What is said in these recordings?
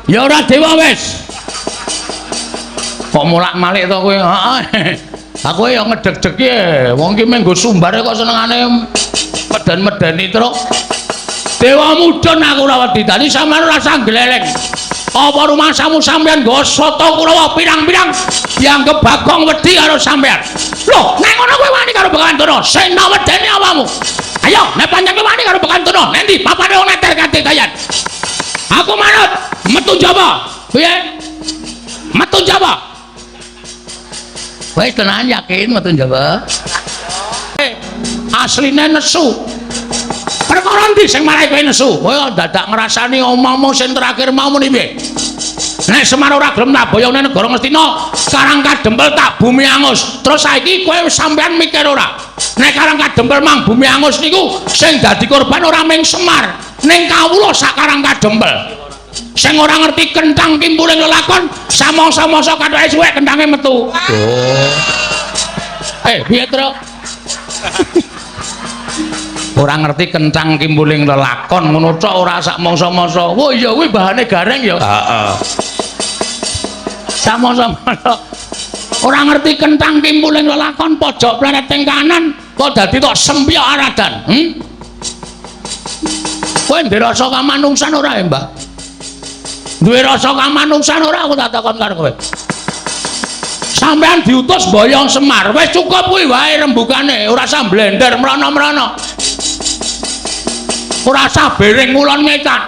Ya ora dewa wis. Kok molak-malik to kowe? Heeh. Aku ya ngedeg-degi wong ki mung nggo sumbare kok senengane meden-medeni truk. Dewa mudhun aku ora wedi dadi sampeyan ora usah gleleng. Apa rumangsamu sampeyan nggo sata Kurawa pirang-pirang dianggep Bagong wedi karo sampeyan. Lho, nek ngono kowe wani karo Begawan Durna, sena wedeni awakmu. Ayo, nek pancen kowe wani karo Begawan Durna, nendi papane wong neter kadekayan. Aku manut, metu jaba. Piye? Metu jaba. Wis tenan yakin metu jaba? Asline nesu. Perkara ndi sing marai kowe nesu? Kowe dadak ngrasani omongmu sing terakhir mau muni piye? Nek Semar ora gelem tak boyong nang negara Ngastina, Karang Kadempel tak bumi angus. Terus saiki kowe sampean mikir ora? Nek Karang Kadempel mang bumi angus niku sing dadi korban ora mung Semar, ning kawula sak Karang Kadempel. Sing ora ngerti kenthang kimpuling lelakon, samangsa-mangsa kathoke suwek kenthange metu. Oh. Piye, Truk? Ora ngerti kenthang kimpuling lelakon ngono tok ora sak mangsa-mangsa. Wah iya kuwi bahane gareng ya. Heeh. Samangsa-mangsa ora ngerti kenthang kimpuling lelakon pojok planet ing kanan kok dadi tok sempyok aradan. Kowe ndek rasa kamanungsan ora ya, Mbah? Duwe rasa kamanungsan ora aku tak takon karo kowe. Sampeyan diutus boyong Semar, wis cukup kuwi wae rembugane, ora usah blender mrono-mrono. Ora usah bering ngulon ngetan.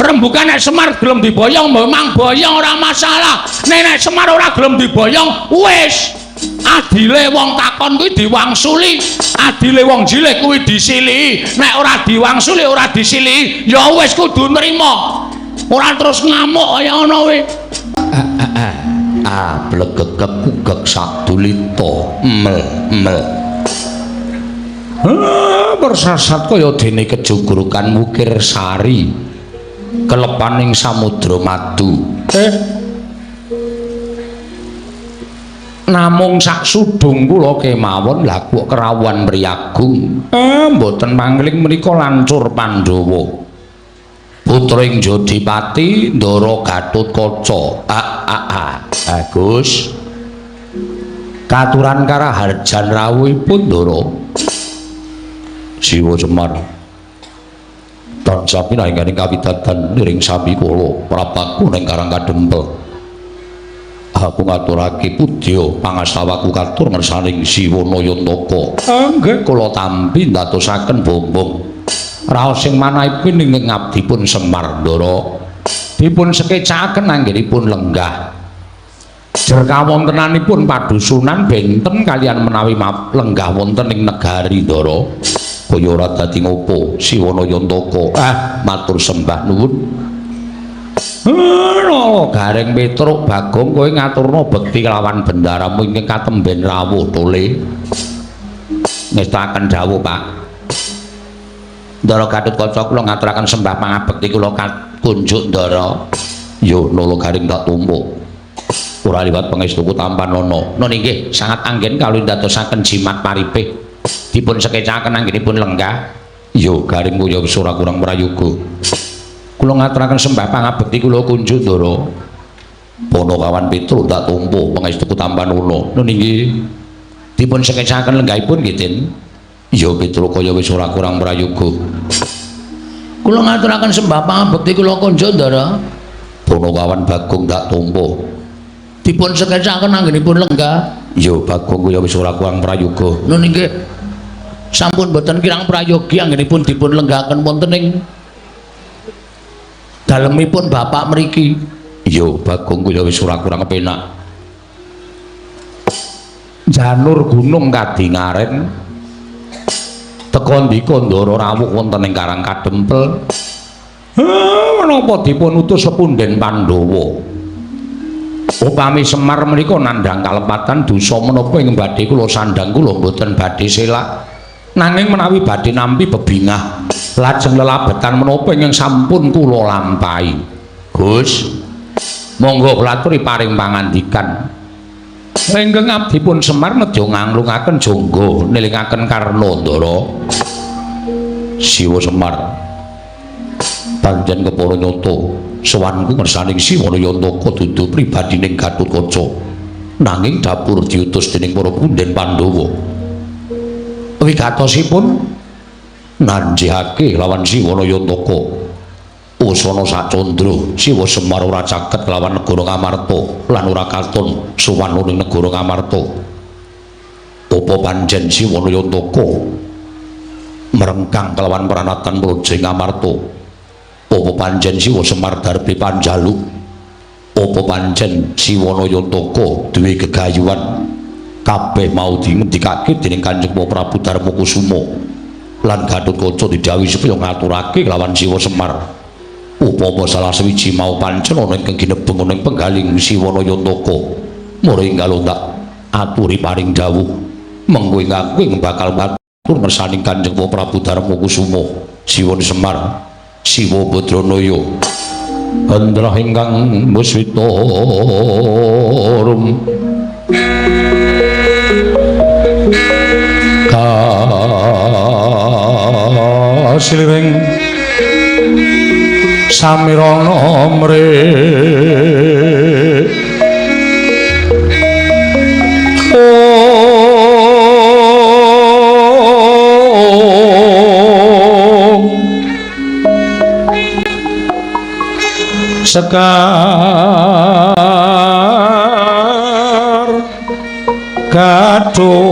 Rembugan nek Semar gelem diboyong memang boyong ora masalah. Nek nek Semar ora gelem diboyong, wis. Adile wong takon kuwi diwangsuli, adile wong jilih kuwi disilihi. Nek ora diwangsuli, ora disilihi, ya wis kudu nrima. Ora terus ngamuk kaya ngono kuwi. Ah, blegegeg kugeg sadulita mel mel. Ah, persasat kaya dene kejugrukan Wukir Sari kelepaning samudra madu. Namung sak sudung kula kemawon lha kok kerawuhan mriyagung. Mboten mangling menika lancur Pandhawa. Putra ing Jodipati Ndara Gatotkaca. Ah ah ah. Bagus. Katuran karaharjan rawuhipun Ndara. Siwa Semar. Tansah pinanggih kawidadan niring sami kula prapaku ning Karang Kadempel. Aku ngaturake pudya pangastawaku katur ngersaning Siwa Nayantaka. Nggih kula tampi ndadosaken bombong. Raos sing manahipun ing ngabdipun Semar Ndara. Dipun sekecakaken anggenipun lenggah. Jer kawontenanipun padusunan benten kalian menawi lenggah wonten ing negari Ndara. Kaya ora dadi ngopo Siwa Nayantaka. Ah, matur sembah nuwun. Nala Gareng Petruk Bagong kowe ngaturna bekti kelawan bendaramu ingkang katemben rawuh tole. Ngestakaken dawuh, Pak. Ndara Gatotkaca kula ngaturaken sembah pangabekti kula kunjuk Ndara. Yo Nala Gareng tak tumpa. Ora liwat pangestuku tampanana. Nun inggih sangat anggen kawula ndadosaken jimat paripih. Dipun sekecaken anggenipun lenggah. Yo Gareng kaya wis ora kurang prayoga. Kula ngaturaken sembah pangabekti kula kunjuk Ndara. Panakawan Petruk tak tampa pangestuku tampanana. Nun inggih. Dipun sekecaken lenggahipun nggih, Den. Ya Petruk kaya wis ora kurang prayoga. Kula ngaturaken sembah pangabekti kula kunjuk Ndara. Panakawan Bagong tak tampa. Dipun sekecaken anggenipun lenggah. Ya Bagong kaya wis ora kurang prayoga. Nun inggih. Sampun boten kirang prayogi anggenipun dipun lenggahaken wonten ing dalemipun bapak mriki. Ya Bagong kaya wis ora kurang kepenak. Janur gunung kadingaren teka ndika Ndara rawuh wonten ing Karang Kadempel. Menapa dipun utus sepunden Pandhawa? Upami Semar menika nandhang kalepatan dosa menapa ing badhe kula sandhang kula mboten badhe selak. Nanging menawi badhe nampi bebingah lajeng lelabetan menapa ingkang sampun kula lampahi. Gus, monggo kula aturi paring pangandikan. Ingkang abdipun Semar nedya nganglungaken jangga nelingaken Karna Ndara. Siwa Semar. Pancen kepara nyata sowanku ngersaning Siwana Yantaka dudu pribadining Gatotkaca. Nanging dapur diutus dening para punden Pandhawa. Wigatosipun nanjihake lawan Siwana Yantaka. Usana sacandra Siwa Semar ora caket lawan negara Ngamarta lan ora katon sowan ning negara Ngamarta. Apa pancen Siwana Yantaka merengkang kelawan pranatan Praja Ngamarta? Apa pancen Siwa Semar darbi panjaluk? Apa pancen Siwana Yantaka duwe gegayuhan? Kabeh mau dingendikake dening Kanjeng Prabu Darmakusuma lan Gatotkaca didhawuhi supaya ngaturake lawan Siwa Semar. Upama salah sawiji mau pancen ana ingkang ginebeng ana ing penggaling Siwana Yantaka, mara enggal tak aturi paring dawuh mengko ing aku ing bakal matur ngersaning Kanjeng Prabu Darmakusuma. Siwa Semar, Siwa Badranaya, Hendra ingkang muswita rum kasliring samirana mrih Sekar Gadung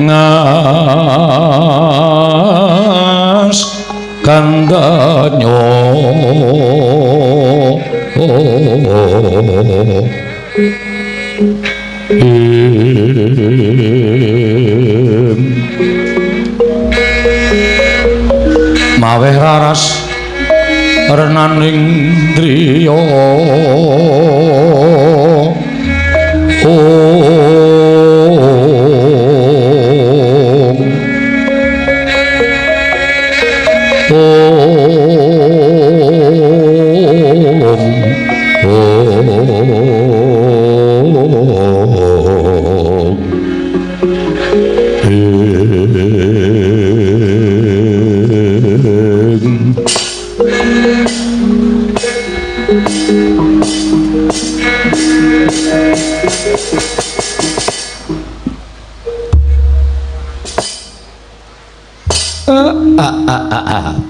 Ngas kandanyo maweh raras renaning driya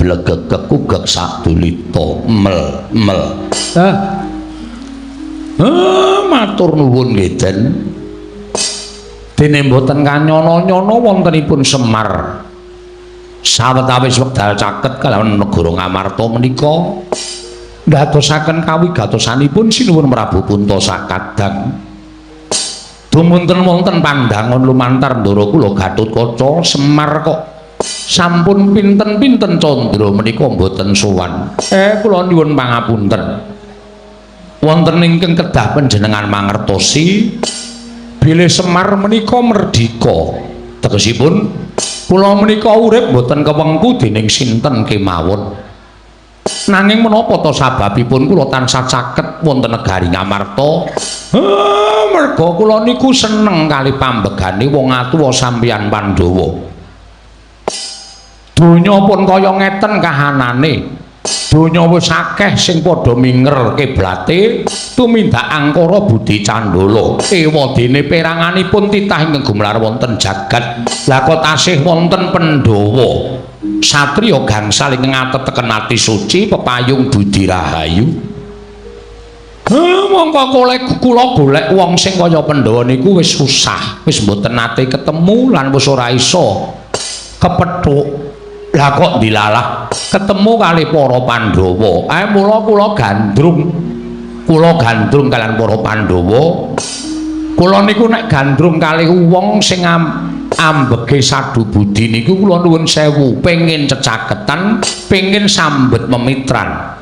Blegegek sadulita mel mel. Matur nuwun nggih Den. Dene mboten kanyono-nyono wontenipun Semar. Sawetawis wekdal caket kalawan negara Ngamarta menika ndadosaken kawigatosanipun Sinuwun Prabu Punta sakadang. Dumunten wonten pandangan lumantar ndara kula Gatotkaca Semar kok sampun pinten-pinten candra menika mboten sowan. Kula nyuwun pangapunten. Wonten ingkang kedah panjenengan mangertosi bilih Semar menika merdika. Tegesipun kula menika urip mboten kewengku dening sinten kemawon. Nanging menapa ta sababipun kula tansah caket wonten negari Ngamarta? Merga kula niku seneng kali pambegane wong atuwa sampeyan Pandhawa. Donya pun kaya ngeten kahanane. Donya wis akeh sing padha minger kiblate tumindak angkara budi candala. Ewadene peranganipun titah ingkang gumelar wonten jagat. Lah kok tasih wonten Pandhawa satriya gangsal ingkang ateteken ati suci pepayung budi rahayu. Mongko kula golek wong sing kaya Pandhawa niku wis susah, wis mboten nate ketemu lan wis ora iso kepethuk. Lah kok dilalah ketemu kali para Pandhawa. Mula kula gandrung. Kula gandrung kalian para Pandhawa. Kula niku nek gandrung kali wong sing ambege sadu budi niku kula nuwun sewu, pengin cecaketan, pengin sambet memitran.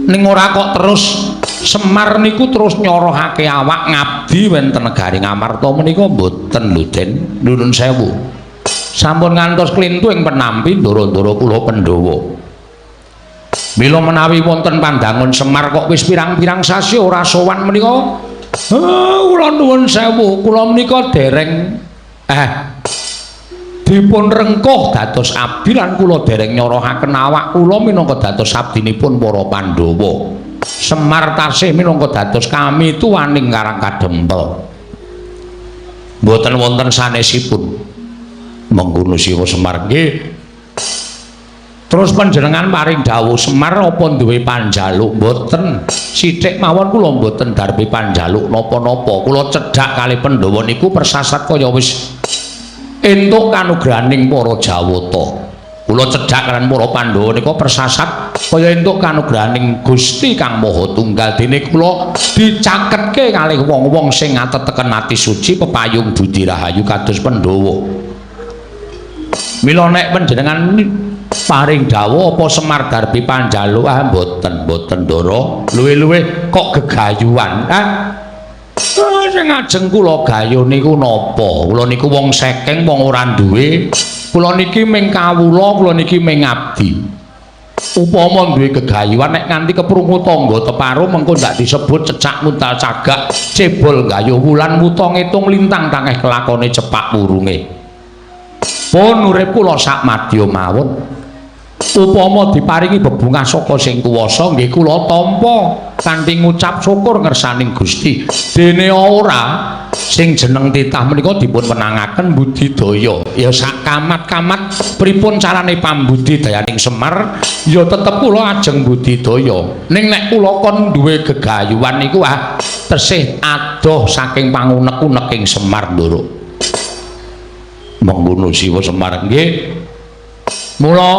Ning ora kok terus Semar niku terus nyorohake awak ngabdi wonten negari Ngamarta menika mboten lho Den. Nuwun sewu. Sampun ngantos klintu ing penampi ndara-ndara kula Pandhawa. Mila menawi wonten pandangun Semar kok wis pirang-pirang sasi ora sowan menika, kula nuwun sewu, kula menika dereng dipun rengkuh dados abdi lan kula dereng nyorohaken awak kula minangka dados abdinipun para Pandhawa. Semar tasih minangka dados kami tuwaning Karang Kadempel. Mboten wonten sanesipun. Mengkono Siwa Semar nggih. Terus panjenengan paring dawuh Semar apa duwe panjaluk? Mboten. Sithik mawon kula mboten darbi panjaluk napa-napa. Kula cedhak kalih Pandhawa niku persasat kaya wis entuk kanugrahaning para Jawata. Kula cedhak kaliyan para Pandhawa nika persasat kaya entuk kanugrahaning Gusti Kang Maha Tunggal. Dene kula dicaketke kalih wong-wong sing ngateteken ati suci pepayung budi rahayu kados Pandhawa. Mila nek panjenengan paring dawuh apa Semar darbi panjaluk? Ah mboten, mboten Ndara. Luwih-luwih kok gegayuhan. Sing ajeng kula gayuh niku napa? Kula niku wong sekeng, wong ora duwe. Kula niki ming kawula, kula niki ming abdi. Upama duwe gegayuhan nek nganti keprungu tangga teparo mengko ndak disebut cecak muntal cagak, cebol gayuh wulan wuta ngitung lintang tangeh kelakone cepak wurunge. Pun urip kula sak madya mawon. Upama diparingi bebungah saka sing kuwasa nggih kula tampa kanthi ngucap syukur ngersaning Gusti. Dene ora sing jeneng titah menika dipun wenangaken budidaya. Ya sak kamat-kamat pripun carane pambudidayaning Semar ya tetep kula ajeng budidaya. Ning nek kula kon duwe gegayuhan niku tesih adoh saking pangunek-uneking Semar Ndara. Mengkono Siwa Semar nggih. Mula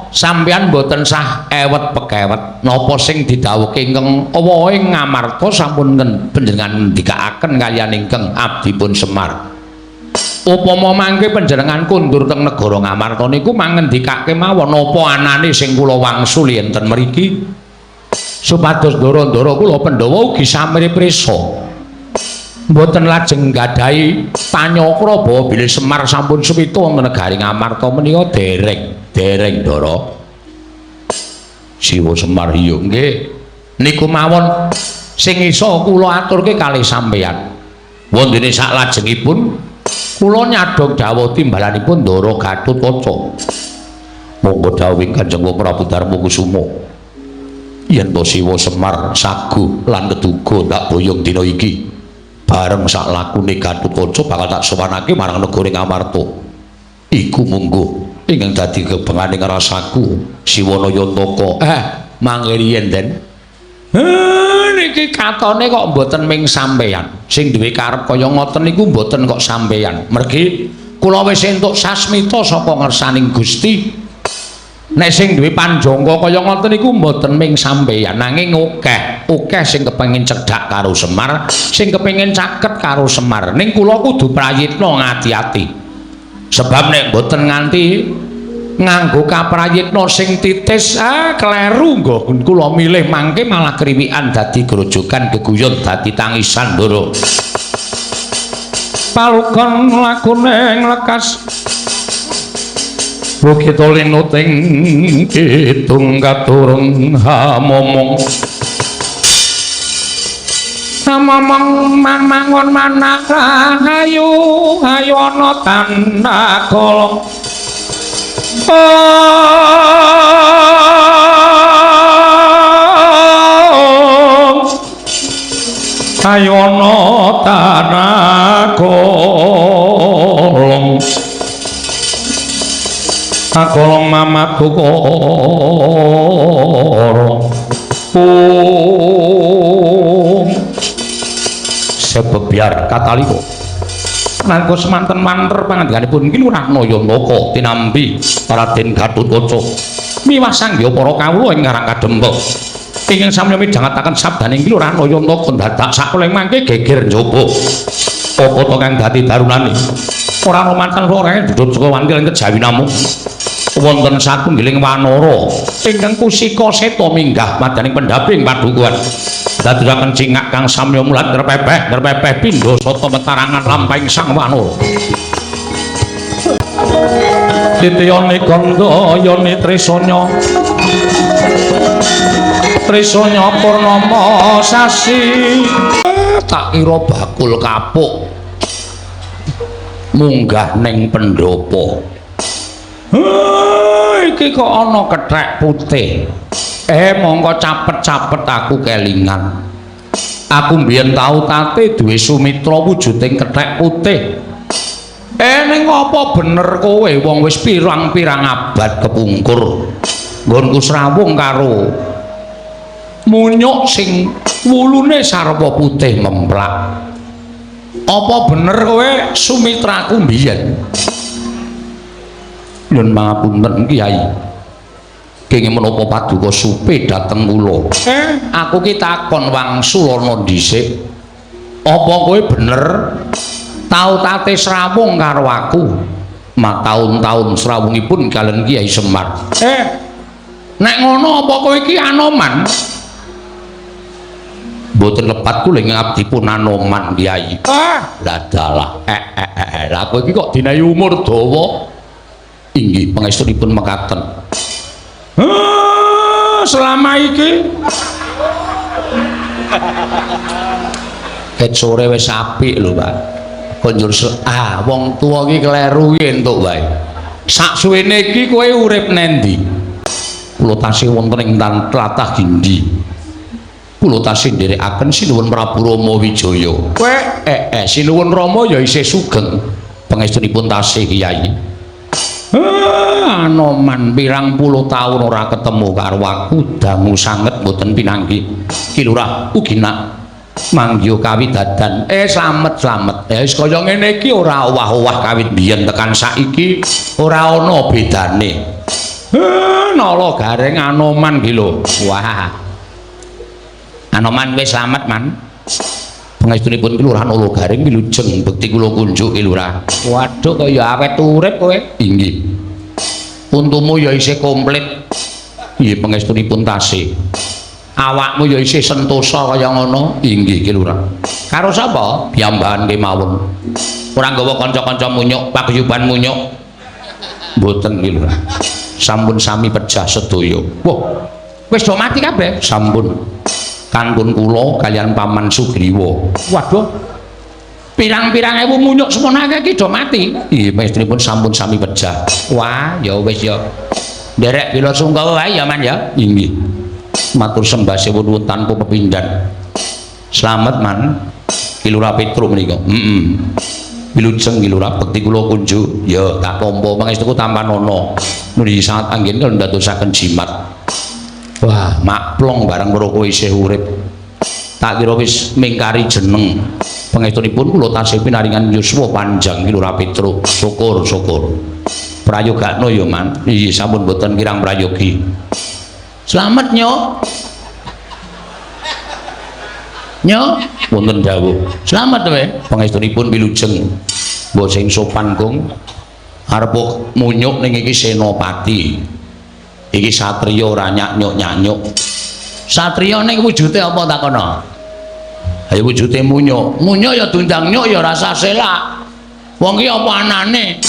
sampeyan mboten sah ewet pekewet napa sing didhawuhke ingkang awahe Ngamarta sampun panjenengan ngendikaaken kaliyan ingkang abdipun Semar. Upama mangke panjenengan kundur teng negara Ngamarta niku mangendikake mawon napa anane sing kula wangsuli enten mriki supados ndara-ndara kula Pandhawa ugi samri prisa. Mboten lajeng nggadahi panyakra bahwa bilih Semar sampun suwita wonten negari Ngamarta menika dereng, dereng Ndara. Siwa Semar iya nggih. Niku mawon sing iso kula aturke kalih sampeyan. Wondene saklajengipun kula nyadhong dawuh timbalanipun Ndara Gatotkaca. Monggo dawuhing Kanjeng Prabu Darmakusuma. Yen to Siwa Semar sagu lan keduga ndak boyong dina iki. Bareng sak lakune Gatotkaca bakal tak sowanake marang negara Ngamarta. Iku mungguh ingkang dadi kebenganing rasaku Siwana Yantaka. Mangke riyen Den. Niki katone kok mboten ming sampeyan. Sing duwe karep kaya ngoten niku mboten kok sampeyan. Mergi kula wis entuk sasmita saka ngersaning Gusti. Nek sing duwe panjangka kaya ngoten niku mboten ming sampeyan, nanging akeh, akeh sing kepengin cedhak karo Semar, sing kepengin caket karo Semar. Ning kula kudu prayitna ngati-ati. Sebab nek mboten nganti nganggo kaprayitna sing titis, kleru nggon kula milih mangke malah kriwikan dadi grojogan geguyon dadi tangisan Ndara. Palukon lakune nglekas Bukit linuting kidung katurung hamomong hamomong mangon manah ayu ayu ana tanda kolong ayu ana tanah kolong Akolong mamat ukara sebebyar katalika nalika semanten manter pangandikanipun Ki Lurah Nayantaka tinampi Raden Gatotkaca miwah sangya para kawula ing Karang Kadempel ingkang samya midhangetaken sabdaning Ki Lurah Nayantaka dadak sakuling mangke geger njaba apa to kang dadi darunane ora ana mantan ora dudut saka wanti lan kejawi namung wonten satunggiling wanara ingkang kusika seta minggah madaning pendhaping padukuhan dadosaken cingak kang samya mulat ngrepepeh ngrepepeh pindha sata metarangan lampahing sang wanara titiyane gandha yane tresanya Trisanya purnama sasi tak kira bakul kapuk munggah ning pendopo. Iki kok ana kethek putih. Mongko capet-capet aku kelingan. Aku mbiyen tau tate duwe sumitra wujuding kethek putih. Ning apa bener kowe wong wis pirang-pirang abad kepungkur nggonku srawung karo munyuk sing wulune sarwa putih memplak. Apa bener kowe sumitraku mbiyen? Nyun pangapunten Kyai. Kenging menapa paduka supe dhateng kula? Aku ki takon wangsulana dhisik. Apa kowe bener tau tate srawung karo aku? Mataun-taun srawungipun kalian Kyai Semar. Nek ngono apa kowe iki Anoman? Mboten lepat kula ing abdi pun Anoman Kyai. Lah dalah. Lah kowe iki kok dinayi umur dawa? Inggih pangestunipun mekaten. Selama iki ket sore wis apik lho, Pak. Konjur wong tuwa iki kleru iki entuk wae. Saksuwene iki kowe urip nendi? Kula tasih wonten ing tlatah Gindi. Kula tasih nderekaken Sinuwun Prabu Rama Wijaya. Kowe Sinuwun Rama ya isih sugeng. Pangestunipun tasih Kyai. Anoman pirang puluh taun ora ketemu karo aku, dangu sanget mboten pinanggih. Ki Lurah ugi nak manggiha kawidadan. Slamet-slamet. Wis kaya ngene iki ora owah-owah kawit biyen tekan saiki ora ana bedane. Nala gareng Anoman ki lho. Wah. Anoman wis slamet, Man. Pangestunipun Ki Lurah Nala Gareng wilujeng bekti kula kunjuk Ki Lurah. Waduh kaya awet urip kowe. Inggih. Untumu ya isih komplit. Nggih pangestunipun tasih. Awakmu ya isih sentosa kaya ngono. Inggih Ki Lurah. Karo sapa? Piyambakan kemawon. Ora nggawa kanca-kanca munyuk, paguyuban munyuk. Mboten Ki Lurah. Sampun sami pejah sedaya. Wah, wis do mati kabeh? Sampun. Kantun kula kalian Paman Sugriwa. Waduh. Pirang-pirang ewu munyuk semono akeh iki do mati. Nggih, pangestunipun sampun sami pejah. Wah, ya wis ya. Nderek bela sungkawa wae ya, Man ya. Inggih. Matur sembah sewun tanpa pepindhan. Slamet, Man. Ki Lurah Petruk menika. Heeh. Wilujeng Ki Lurah bekti kula kunjuk. Ya, tak tampa pangestuku tampanana. Mugi sangat anggen kula ndadosaken jimat. Wah, makplong barang weruh kowe isih urip. Tak kira wis mingkari jeneng. Pangestunipun kula tasih pinaringan yuswa panjang Ki Lurah Petruk. Syukur, syukur. Prayogakno ya, Man. Iya, sampun boten kirang prayogi. Slamet, Nyok. Nyok, wonten dawuh. Slamet kowe. Pangestunipun wilujeng. Mbok sing sopan, Kung. Arep munyuk ning iki senopati. Iki satriya ora nyak-nyuk-nyanyuk. Satriya ning wujude apa takono? Ayo wujude munyuk. Munyuk ya dundang nyuk ya rasa selak. Wong iki apa anane?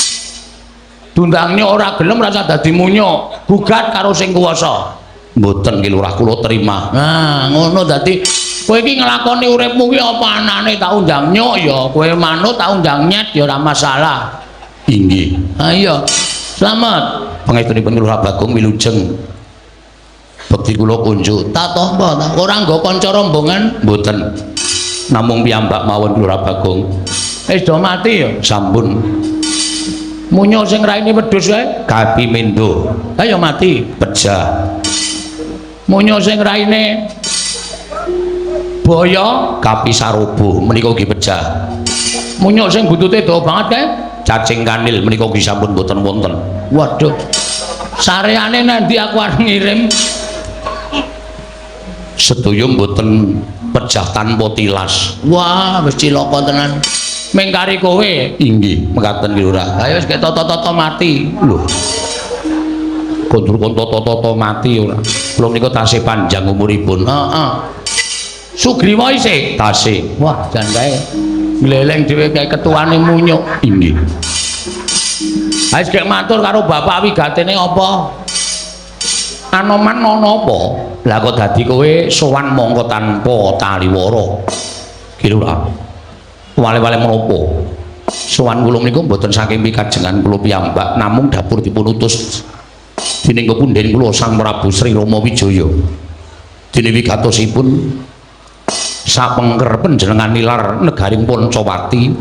Dundang nyuk ora gelem rasa dadi munyuk. Gugat karo sing kuwasa. Mboten Ki Lurah kula terima. Nah, ngono dadi kowe iki nglakoni uripmu ki apa anane tak undang nyuk ya kowe manut tak undang nyet ya ora masalah. Inggih. Ha iya. Slamet. Pangestunipun Lurah Bagong wilujeng. Bekti kula kunjuk. Tak tampa ta ora nggo kanca rombongan? Mboten. Namung piyambak mawon Lurah Bagong. Wis do mati ya? Sampun. Munyuk sing raine wedhus kae kapi mendo. Ha ya mati, pejah. Munyuk sing raine boyo kapi sarobo menika ugi pejah. Munyuk sing buntute dawa banget kae cacing kanil menika ugi sampun mboten wonten. Waduh. Sareane nanti aku arep ngirim. Sedaya mboten pejah tanpa tilas. Wah, wis cilaka tenan. Mengkari kowe. Inggih, mekaten Ki Lurah. Ayo wis toto-toto mati. Lho. Kondur kon toto-toto mati ora. Kula menika tasih panjang umuripun. Heeh. Sugriwa isih tasih. Wah, jan kae. Gleleng dhewe kae ketuane munyuk. Inggih. Ayo gek matur karo bapak wigatene apa? Anoman ana apa? Lah kok dadi kowe sowan mongko tanpa taliwara. Ki Lurah. Wale-wale menapa? Sowan kula menika mboten saking pikajengan kula piyambak, namung dapur dipun utus dening kepunden kula Sang Prabu Sri Rama Wijaya. Dene wigatosipun sapengker panjenengan nilar negaring Pancawati,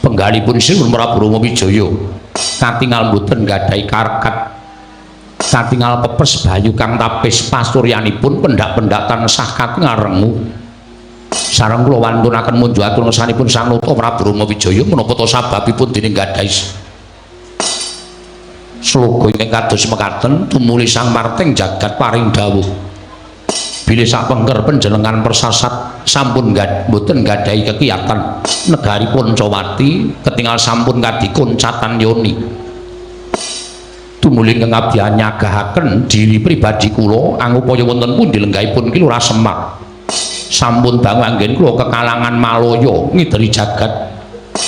penggalipun Sri Prabu Rama Wijaya katingal mboten gadahi karkat, katingal pepes bayu kang tapis pasuryanipun pendak-pendak tansah katingal rengu. Sareng kula wantunaken munjuk atur ngersanipun Sang Nata Prabu Rama Wijaya menapa ta sababipun dening gadahi sloga ingkang kados mekaten tumuli Sang Marting jagat paring dawuh bilih sapengker panjenengan persasat sampun mboten gadahi kekiyatan negari Pancawati ketingal sampun kadikuncatan yoni. Tumuli ingkang abdi nyagahaken diri pribadi kula angupaya wonten pundi lenggahipun Ki Lurah Semar. Sampun dangu anggen kula kekalangan Malaya ngideri jagat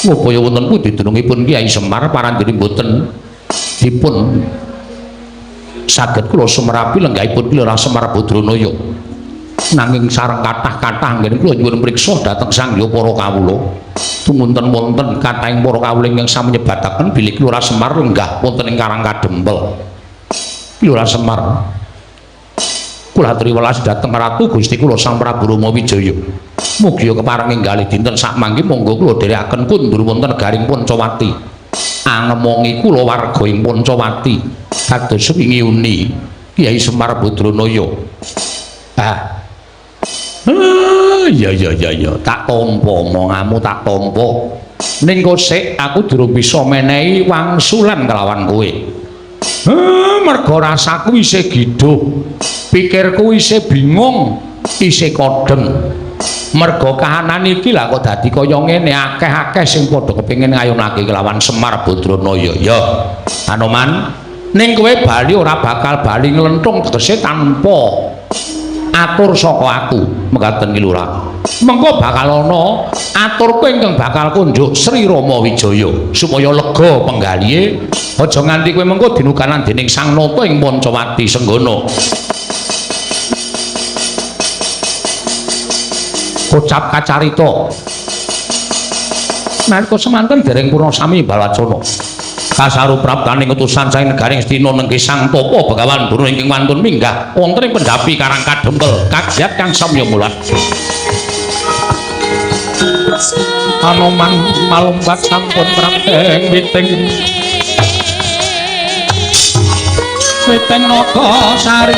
ngupaya wonten pundi dunungipun Kyai Semar parandene mboten dipun saged kula sumerapi lenggahipun Ki Lurah Semar Badranaya. Nanging sareng kathah-kathah anggen kula nyuwun priksa dhateng sang hyang para kawula. Tumunten wonten kathahing para kawula ingkang sami nyebataken bilih Ki Lurah Semar lenggah wonten ing Karang Kadempel. Ki Lurah Semar kula aturi welas dhateng Ratu Gusti kula Sang Prabu Rama Wijaya. Mugi kepareng enggalih dinten sakmangke monggo kula dherekaken kundur wonten negaring Pancawati. Angemongi kula warga ing Pancawati kados wingi uni Kyai Semar Badranaya. Ah. Ya ya ya ya, tak tampa omonganmu, tak tampa. Ning kosek aku durung bisa menehi wangsulan kelawan kowe. Mergo rasaku isih giduh. Pikirku isih bingung, isih kodheng. Mergo kahanan iki lah kok dadi kaya ngene, akeh-akeh sing padha kepengin ngayunake kelawan Semar Badranaya. Ya, Anoman, ning kowe bali ora bakal bali nglenthung tegese tanpa atur saka aku, mekaten Ki Lurah. Mengko bakal ana aturku ingkang bakal kunjuk Sri Rama Wijaya supaya lega penggalihe, aja nganti kowe mengko dinukanan dening Sang Nata ing Pancawati Senggana. Kocap kacarita nalika semanten dereng purna sami balacana kasaru praptaning utusan saking negaring Astina nenggih Sang Tapa Begawan Durna ingkang wantun minggah wonten ing pendhapi Karang Kadempel kagiat kang samya mulat. Anoman malumpat sampun prapteng witing witing naga sari.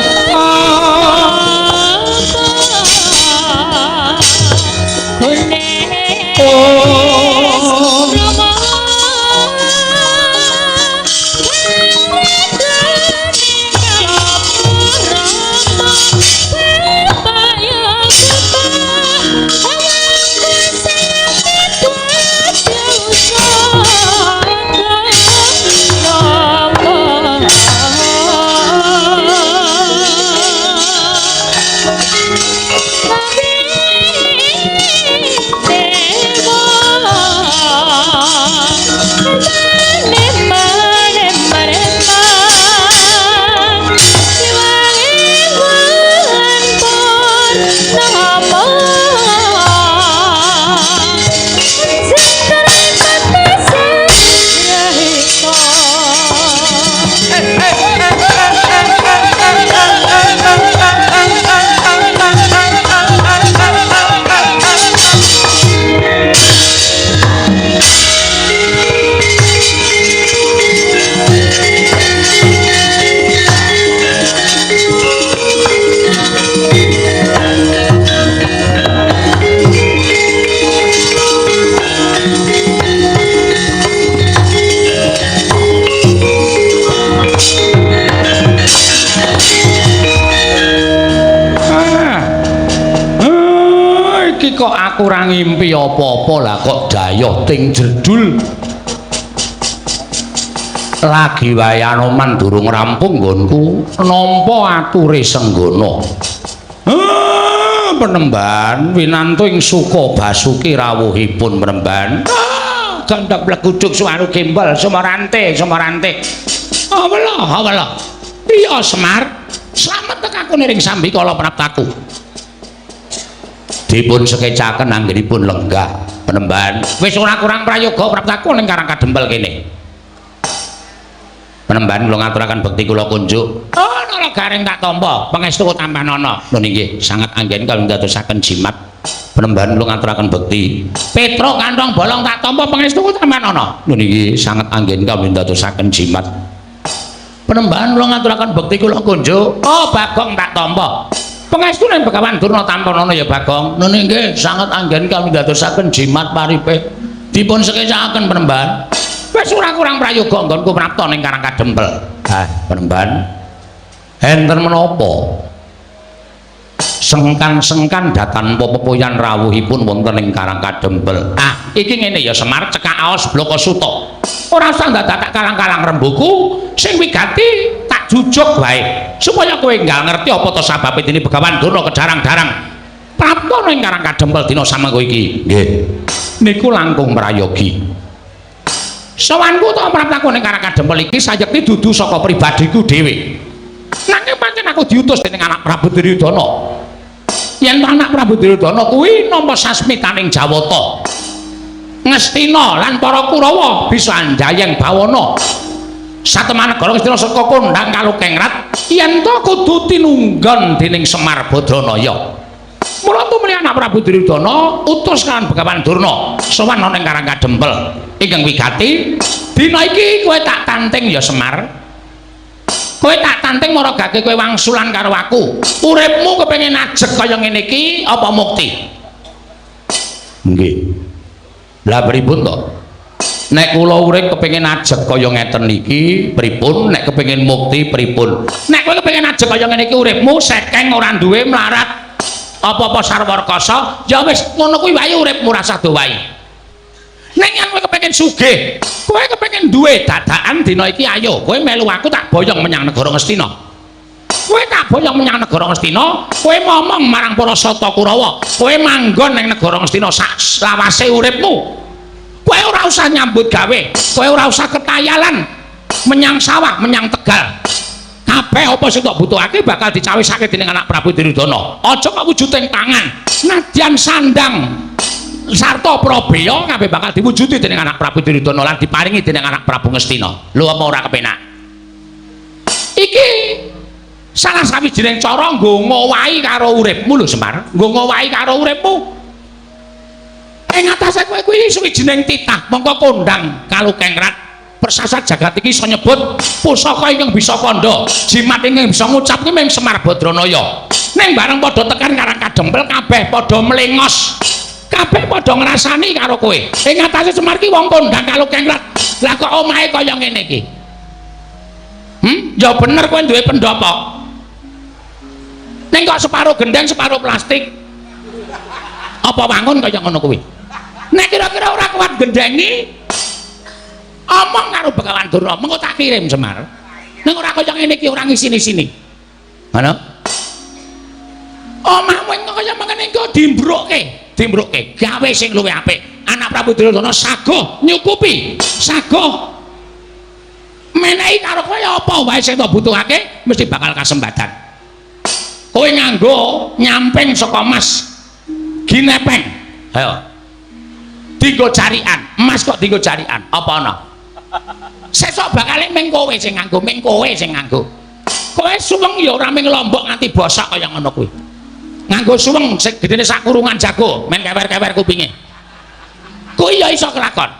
Kok aku ora ngimpi apa-apa lah kok dayoh ting jerdul. Lagi wae Anoman durung rampung nggonku nampa ature Senggana. Penemban winantu ing suka basuki rawuhipun penemban. Gandhak blegudug suwaru gembel sumarante sumarante. Awela awela. Piye Semar? Slamet tekaku niring sambikala praptaku. Dipun sekecaken anggenipun lenggah Penemban. Wis ora kurang prayoga praptaku ning Karang Kadempel kene. Penemban kula ngaturaken bekti kula kunjuk. Oh, Nara Gareng tak tampa, pangestu tampanana. Nun inggih, sangat anggen kula ndadosaken jimat. Penemban kula ngaturaken bekti. Petruk kantong bolong tak tampa, pangestu tampanana. Nun inggih, sangat anggen kula ndadosaken jimat. Penemban kula ngaturaken bekti kula kunjuk. Oh, Bagong tak tampa. Pangestu ning Begawan Durna tampanana ya Bagong. Nun inggih, sangat anggen kula ndadosaken jimat paripe. Dipun sekecaken Penemban. Wis ora kurang prayoga nggonku prapta ning Karang Kadempel. Ah, Penemban. Enten menapa? Sengkan-sengkan datan pepepoyan rawuhipun wonten ing Karang Kadempel. Ah, iki ngene ya Semar, cekak aos bloko suta. Ora usah ndadak tak kalang-kalang rembuku, sing wigati tak jujuk wae supaya kowe enggal ngerti apa to sababe dene Begawan Durna kejarang-jarang prapta ning Karang Kadempel dina samangko iki. Nggih. Niku langkung prayogi. Sowanku ta praptaku ning Karang Kadempel iki sayekti dudu saka pribadiku dhewe. Nanging pancen aku diutus dening anak Prabu Duryudana. Yen anak Prabu Duryudana kuwi nampa sasmitaning Jawata. Ngastina lan para Kurawa bisa anjayeng bawana. Satemah negara Ngastina saka kondhang kalukengrat yen to kudu tinunggon dening Semar Badranaya. Mula tumuli anak Prabu Duryudana utus kan Begawan Durna sowan ana ing Karang Kadempel. Ingkang wigati, dina iki kowe tak tanting ya Semar. Kowe tak tanting maragake kowe wangsulan karo aku. Uripmu kepengin ajeg kaya ngene iki apa mukti? Nggih. Lah pripun to? Nek kula urip kepengin ajeg kaya ngeten iki pripun? Nek kepengin mukti pripun? Nek kowe kepengin ajeg kaya ngene iki uripmu sekeng ora duwe mlarat apa-apa sarwa rekasa, ya wis ngono kuwi wae uripmu rasa dowahi. Nek yen kowe kepengin sugih, kowe kepengin duwe dadakan dina iki ayo kowe melu aku tak boyong menyang negara Ngastina. Kowe tak boyong menyang negara Ngastina, kowe momong marang para Sata Kurawa, kowe manggon ning negara Ngastina sak lawase uripmu. Kowe ora usah nyambut gawe, kowe ora usah ketayalan menyang sawah, menyang tegal. Kabeh apa sing tok butuhake bakal dicawisake dening anak Prabu Duryudana. Aja kok wujuding tangan, nadyan sandang sarta prabeya kabeh bakal diwujudi dening anak Prabu Duryudana lan diparingi dening anak Prabu Ngastina. Lho apa ora kepenak? Iki salah sawijining cara nggo ngowahi karo uripmu lho Semar, nggo ngowahi karo uripmu. Ing atase kowe kuwi sawijining titah mongko kondhang kalukengrat persasat jagat iki iso nyebut pusaka ingkang bisa kandha, jimat ingkang bisa ngucap kuwi mung Semar Badranaya. Ning bareng padha tekan Karang Kadempel kabeh padha mlengos. Kabeh padha ngrasani karo kowe. Ing atase Semar ki wong kondhang kalukengrat. Lah kok omahe kaya ngene iki? Ya bener kowe duwe pendopo. Ning kok separo gendeng, separo plastik. Apa wangun kaya ngono kuwi? Nek kira-kira ora kuat gendengi, omong karo Begawan Durna, mengko tak kirim Semar. Ning ora kaya ngene iki ora ngisini-sini. Ngono? Omahmu kaya mengene iki dimbrukke. Dimbrukke gawe sing luwih apik. Anak Prabu Duryudana saguh nyukupi, saguh menehi karo kowe apa wae sing tok butuhake mesti bakal kasembadan. Kowe nganggo nyamping saka mas ginepeng. Ayo. Dinggo carian, emas kok dinggo carian. Apa ana? Sesuk bakale ming kowe sing nganggo, ming kowe sing nganggo. Kowe suweng ya ora ming lombok nganti bosok kaya ngono kuwi. Nganggo suweng sing gedene sak kurungan jago, men kewer-kewer kupinge. Kuwi ya iso kelakon.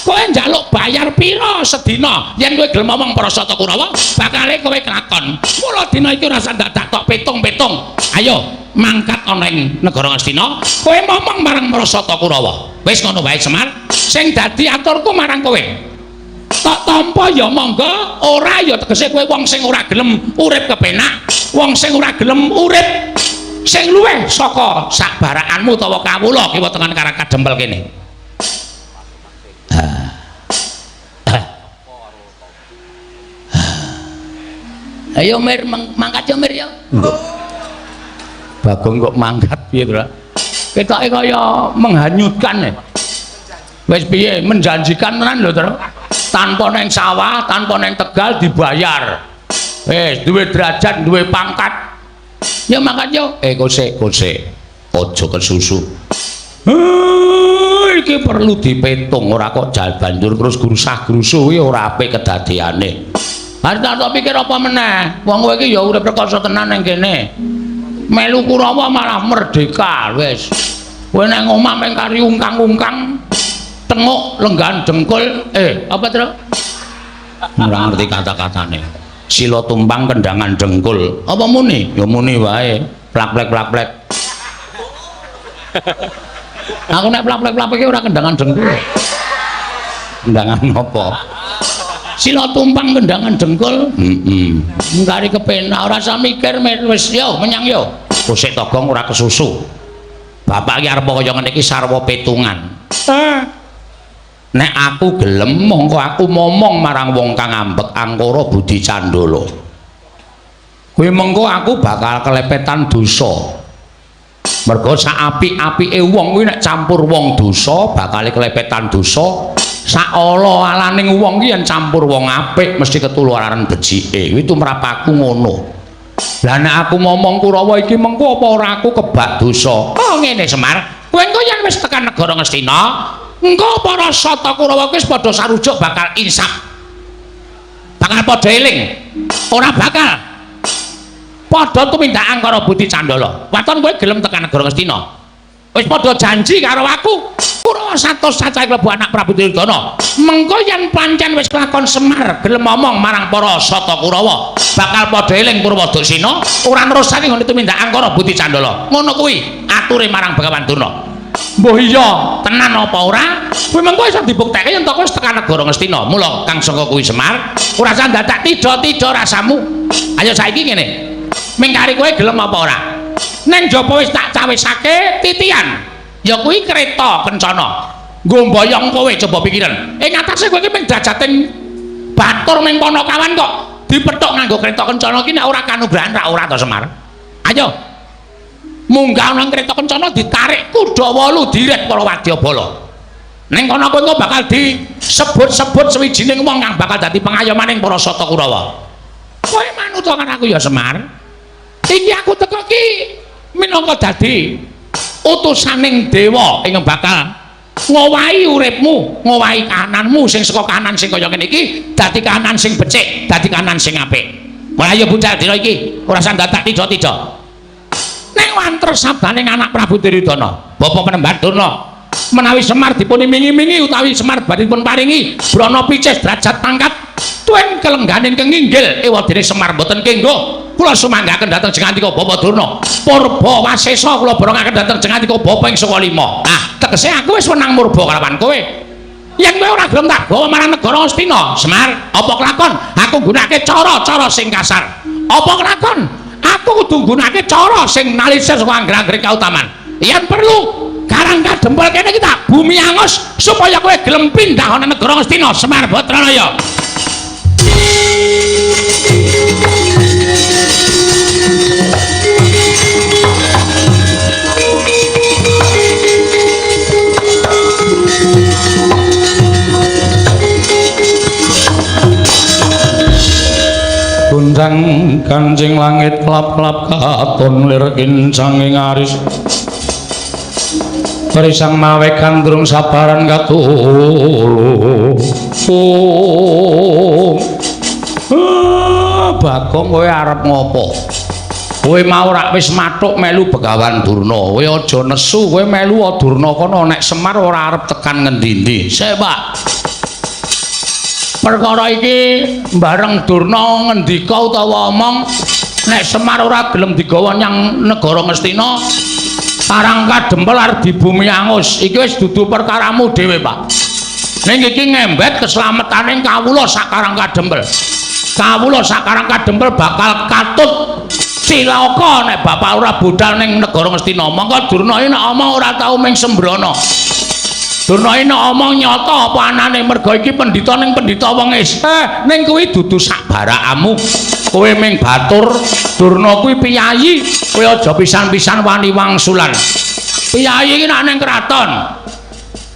Kowe njaluk bayar pira sedina yen kowe gelem omong para Sata Kurawa, bakale kowe kelakon. Mula dina iki ora usah dadak tok petung-petung. Ayo mangkat ana ing negara Ngastina, kowe momong marang para Sata Kurawa. Wis ngono wae Semar, sing dadi aturku marang kowe. Tok tampa ya monggo, ora ya tegese kowe wong sing ora gelem urip kepenak, wong sing ora gelem urip sing luwih saka sak barakanmu utawa kawula kiwa tengen Karang Kadempel kene. Ayo Mir, mangkat yo Mir yo. Bagong kok mangkat piye to? Ketoke kaya menghanyutkan ya. Wis piye menjanjikan tenan lho to. Tanpa neng sawah, tanpa neng tegal dibayar. Wis duwe derajat, duwe pangkat. Ya mangkat yo. Kosek, kosek. Aja kesusu. Iki perlu dipetung, ora kok banjur terus grusah-grusuh kuwi ora apik kedadeane. Arep tak pikir apa meneh? Wong kowe iki ya urip rekoso tenan ning kene. Melu Kurawa malah merdeka wis. Kowe nang omah mung kari ungkang-ungkang, tenguk lenggan dengkul, apa Tru? Ora ngerti kata-katane. Sila tumpang kendangan dengkul. Apa muni? Ya muni wae. Plak-plek plak-plek. Aku nek plak-plek plak-plek ora kendangan dengkul. Kendangan apa? Sila tumpang kendangan dengkul. Heeh. Ngkari kepenak ora usah mikir wis yo menyang yo. Kosek Togong ora kesusu. Bapak iki arep kaya ngene iki sarwa petungan. Nek aku gelem mongko aku momong marang wong kang ambek angkara budi candala. Kuwi mengko aku bakal kelepetan dosa. Mergo sak apik-apike wong kuwi nek campur wong dosa bakal kelepetan dosa. Sak ala-alaning wong ki yen campur wong apik mesti ketularan becike. Kuwi tumrap aku ngono. Lah nek aku momong Kurawa iki mengko apa ora aku kebak dosa? Oh ngene Semar, kowe engko yen wis tekan negara Ngastina, engko para sata Kurawa kuwi wis padha sarujuk bakal insaf. Bakal padha eling. Ora bakal padha tumindak angkara budi candala. Waton kowe gelem tekan negara Ngastina. Wis padha janji karo aku. Kurawa 100 cacahe klebu anak Prabu Duryudana. Mengko yen pancen wis kelakon Semar gelem omong marang para sata Kurawa, bakal padha eling Purwodaksina, ora nerusake nggone tumindak angkara budi candala. Ngono kuwi ature marang Begawan Durna. Mbuh iya, tenan apa ora? Kuwi mengko iso dibuktekke yen to wis tekan negara Ngastina. Mula kang saka kuwi Semar, ora usah dadak tidha-tidha rasamu. Ayo saiki ngene. Mingkari kowe gelem apa ora? Neng jaba wis tak cawisake titian. Ya kuwi kereta kencana. Nggo mboyong kowe coba pikiran. Ing atase kowe iki mung drajating batur ming Panakawan kok dipethuk nganggo kereta kencana iki nek ora kanugrahan ra ora to Semar. Ayo. Munggah nang kereta kencana ditarik kuda 8 diret para wadyabala. Ning kono kowe engko bakal disebut-sebut sewijining wong kang bakal dadi pengayomaning para sata Kurawa. Kowe manut karo aku ya Semar. Iki aku teko ki minangka dadi utusaning dewa ing bakal ngowahi uripmu, ngowahi kahananmu sing saka kahanan sing kaya ngene iki dadi kahanan sing becik, dadi kahanan sing apik. Mulai ayo budal dina iki, ora usah dadak tidha-tidha. Ning wanter sabdaning anak Prabu Duryudana, Bapak Penemban Durna, menawi Semar dipun imingi-imingi utawi Semar badhe dipun paringi brana picis derajat pangkat tuen kelengganing kenginggil ewadene Semar mboten kenggo. Kula sumanggaken dhateng jengantika Bapak Durna. Purba wasesa kula borongaken dhateng jengantika Bapak ing saka lima. Nah, tegese aku wis wenang murba kalawan kowe. Yen kowe ora gelem tak gawa marang negara Ngastina, Semar, apa kelakon aku nggunakake cara-cara sing kasar? Apa kelakon aku kudu nggunakake cara sing nalisir saka angger-anggere kautaman? Yen perlu Karang Kadempel kene iki tak bumi angus supaya kowe gelem pindah ana negara Ngastina, Semar Batranaya. Gunjang kancing langit klap-klap katon lir kincang ing aris. Risang mawe gandrung sabaran katulu. Bagong kowe arep ngopo? Kowe mau rak wis mathuk melu Begawan Durna. Kowe aja nesu, kowe melu Durna kono nek Semar ora arep tekan ngendi-endi. Sik, Pak. Perkara iki bareng Durna ngendika utawa omong nek Semar ora gelem digawa nyang negara Ngastina, Karang Kadempel arep dibumi angus. Iki wis dudu perkaramu dhewe, Pak. Ning iki ngembet keslametane kawula sak Karang Kadempel. Kawula sak Karang Kadempel bakal katut cilaka nek bapak ora budal ning negara Ngastina. Mongko Durna iki nek omong ora tau ming sembrono. Durna iki nek omong nyata apa anane, merga iki pendhita ning pendhita wong is. Ning kuwi dudu sak barakamu. Kowe ming batur, Durna kuwi piyayi, kowe aja pisan-pisan wani wangsulan. Piyayi iki nek ning kraton.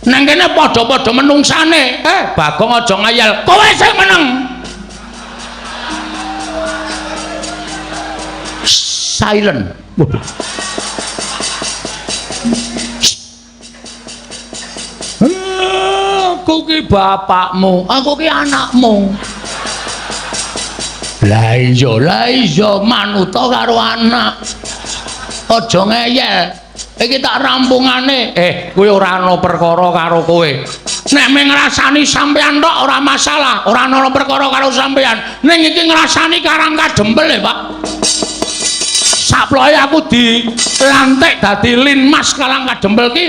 Neng kene padha-padha menungsane. Bagong aja ngayal. Kowe sing meneng. Silent. Waduh. Aku ki bapakmu, aku ki anakmu. Lah iya manuta karo anak. Aja ngeyel. Iki tak rampungane. Kowe ora ana perkara karo kowe. Nek mung ngrasani sampean tok ora masalah, ora ana perkara karo sampean. Ning iki ngrasani Karang Kadempel e, Pak. Saploe aku dilantik dadi Linmas Karang Kadempel ki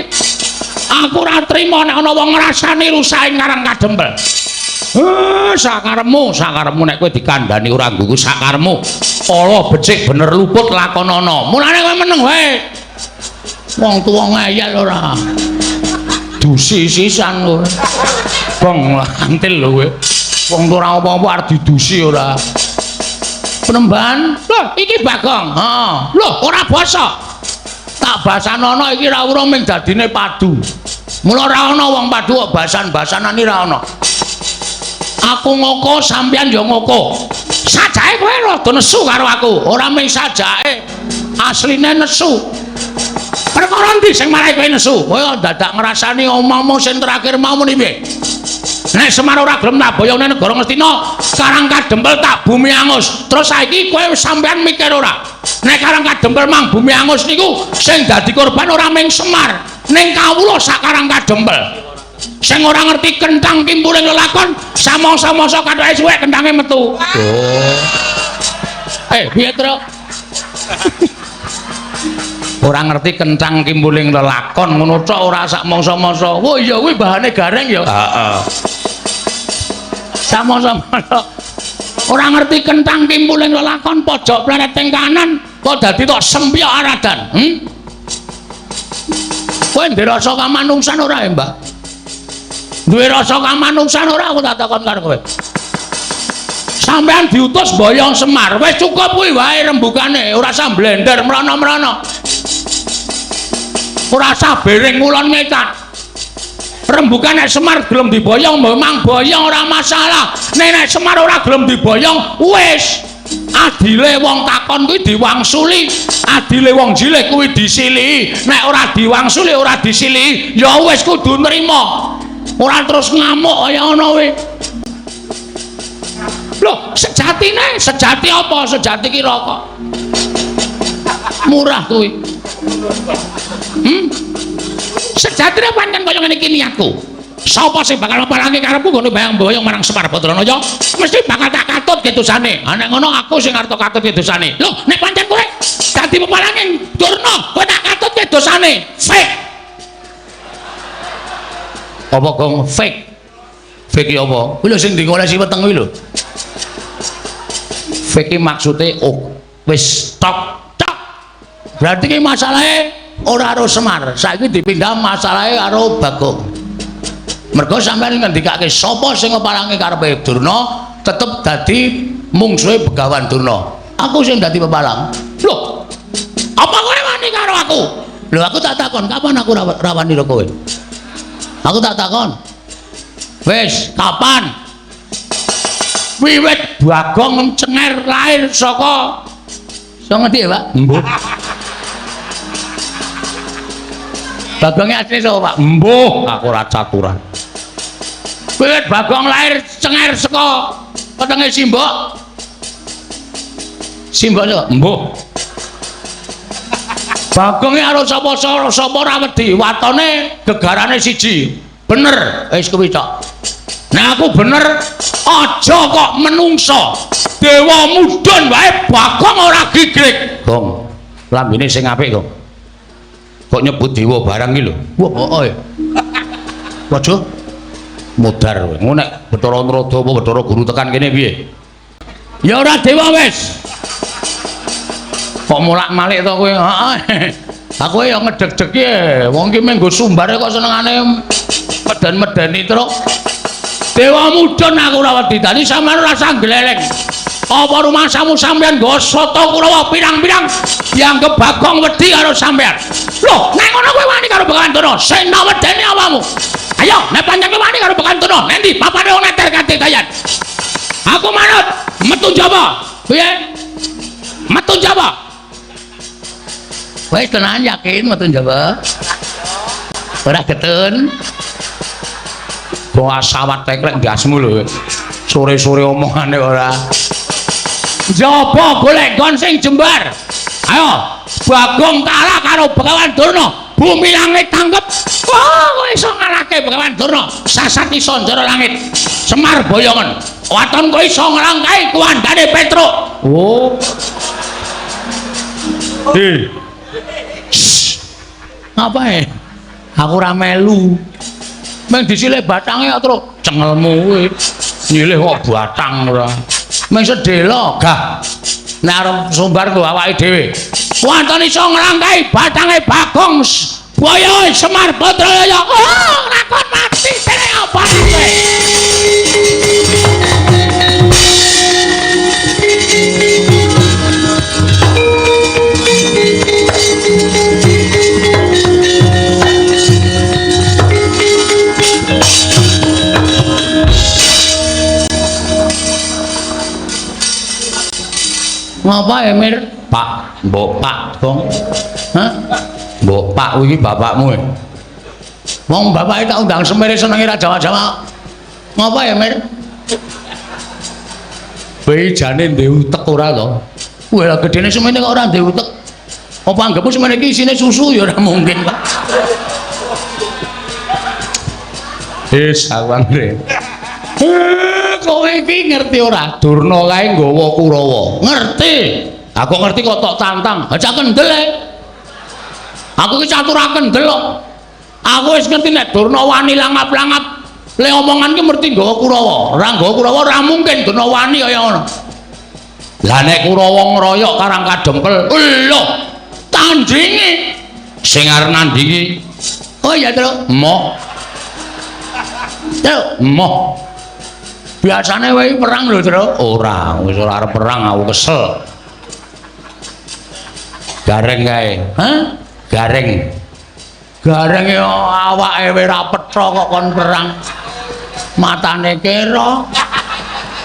aku ora trima nek ana wong ngrasani rusake Karang Kadempel. Sakarepmu, sakarepmu nek kowe dikandhani ora nggugu sakarepmu. Ala becik bener luput lakonana. Mulane kowe meneng wae. Wong tuwa ngeyel ora. Dusi sisan kowe. Bong antil lho kowe. Wong tuwa ora apa-apa arep didusi ora. Penemban, lho iki Bagong. Heeh. Lho ora basa. Tak basanono iki ora urung ming dadine padu. Mula ora ana wong padu kok basan-basanan iki ora ana. Aku ngoko sampeyan ya ngoko. Sajake kowe rada nesu karo aku. Ora ming sajake, asline nesu. Perkara endi sing marai kowe nesu? Kowe dadak ngrasani omongmu sing terakhir mau muni piye? Nek Semar ora gelem tak boyong nang negara Ngastina, Karang Kadempel tak bumi angus. Terus saiki kowe sampeyan mikir ora? Nek Karang Kadempel mang bumi angus niku sing dadi korban ora ming Semar, ning kawula sak Karang Kadempel. Sing ora ngerti kenthang kimpuling lelakon, samangsa-mangsa kathoke suwek kenthange metu. Oh. Piye, Truk? Ora ngerti kenthang kimpuling lelakon ngono tok ora sak mangsa-mangsa. Wah iya kuwi bahane gareng ya. Heeh. Samangsa-mangsa ora ngerti kenthang kimpuling lelakon pojok planet ing kanan kok dadi tok sempyok aradan. Kowe ndek rasa kamanungsan ora ya, Mbah? Duwe rasa kamanungsan ora aku tak takon karo kowe. Sampeyan diutus boyong Semar, wis cukup kuwi wae rembugane, ora usah blender mrono-mrono. Ora usah bering ngulon ngetan. Rembugan nek Semar gelem diboyong memang boyong ora masalah. Nek nek Semar ora gelem diboyong wis. Adile wong takon kuwi diwangsuli, adile wong jilih kuwi disilihi. Nek ora diwangsuli ora disilihi, ya wis kudu nrima. Ora terus ngamuk kaya ngono kuwi. Loh, sejatine, sejati apa? Sejati ki rokok. Murah kuwi. Sejatine pancen kaya ngene iki niatku. Sapa sing bakal mapalangi karepku nggone bayang-boyong marang Semar Badranaya, mesti bakal tak katut kedosane. Ha nek ngono aku sing arep katut kedosane. Loh, nek pancen kowe dadi pepalange Durna, kowe tak katut kedosane. Fake. Apa gong fake? Fake ki apa? Kuwi lho sing digolesi weteng kuwi lho. Fake ki maksude oh, wis tok tok. Berarti ki masalahe ora karo Semar, saiki dipindah masalahe karo Bagong. Mergo sampeyan ngendikake sapa sing ngepalangi karepe Durna tetep dadi mungsuhe Begawan Durna. Aku sing dadi pepalang. Lho, apa kowe wani karo aku? Lho aku tak takon, kapan aku rawani karo kowe? Aku tak takon. Wis, kapan? Wiwit Bagong cenger lahir saka saka ngendi ya, Pak? Mbuh. Bagongnya asli sapa, Pak? Mbuh, aku ora caturan. Wiwit Bagong lahir cenger saka wetenge Simbok. Simbok sapa? Mbuh. Bagonge karo sapa sapa ora wedi, watone gegarane siji. Bener, wis kuwi tok. Nek aku bener, aja kok menungso. Dewa mudhun wae Bagong ora gigrik. Gong, lambene sing apik, Gong. Kok nyebut dewa barang iki lho. Wah, heeh. Waduh. Modar kowe. Ngono nek Bathara Narada apa Bathara Guru tekan kene piye? Ya ora dewa wis. Kok molak-malik to kowe? Heeh. Aku ya ngedeg-degi. Wong iki mung nggo sumbare kok senengane meden-medeni truk. Dewa mudhun aku ora wedi. Dadi sampeyan ora usah gleleng. Apa rumangsamu sampeyan nggo sata Kurawa pirang-pirang dianggep Bagong wedi karo sampeyan? Lho, nek ngono kowe wani karo Begawan Durna, sing tak wedeni awakmu. Ayo, nek pancen kowe wani karo Begawan Durna, nendi papane wong neter kadegayan. Aku manut, metu njaba. Piye? Metu njaba. Wis tenan yakin metu njaba. Ora getun. Bawa sawat teklek ndasmu lho. Sore-sore omongane ora. Njaba golek nggon sing jembar. Ayo, Bagong kalah karo Begawan Durna. Bumi langit tangkep. Wah, kowe iso ngalahke Begawan Durna. Sasat iso njara langit. Semar boyongen. Waton kowe iso nglangkai kuwandane Petruk. Oh. Hei. Ngapae? Aku ora melu. Meng disilih batange kok, Truk. Cengelmu kuwi. Nyilih kok batang ora. Meng sedhela, gah. Nek arep sumbar ku awake dhewe. Waton iso nglangkai batange Bagong Boyo Semar Badraya. Oh, lakon mati dene apa kowe? Ngapa ya, Mir? Pak, mbok Pak, Bong. Hah? Mbok Pak kuwi bapakmu. Wong bapake tak undang semere senenge ra Jawa-Jawa. Ngapa ya, Mir? Bae jane ndek utek ora to? Wah, lah gedene semene kok ora ndek utek. Apa anggepmu semene iki isine susu ya ora mungkin, Pak. Wis, aku anggere. Kowe iki ngerti ora? Durna kae nggawa Kurawa. Ngerti. Aku ngerti kok tok tantang. Aja kendel e. Aku iki catur kendel kok. Aku wis ngerti nek Durna wani langap-langap. Le omongan ki mesti nggawa Kurawa. Ora nggawa Kurawa ora mungkin Durna wani kaya ngono. Lah nek Kurawa ngroyok Karang Kadempel, lho, tandinge sing arep nandingi. Oh iya, Truk. Emoh. Truk, emoh. Biasane wae perang lho, Truk. Ora, wis ora arep perang aku kesel. Gareng kae. Hah? Gareng. Gareng yo awake wis ora petha kok kon perang. Matane kera.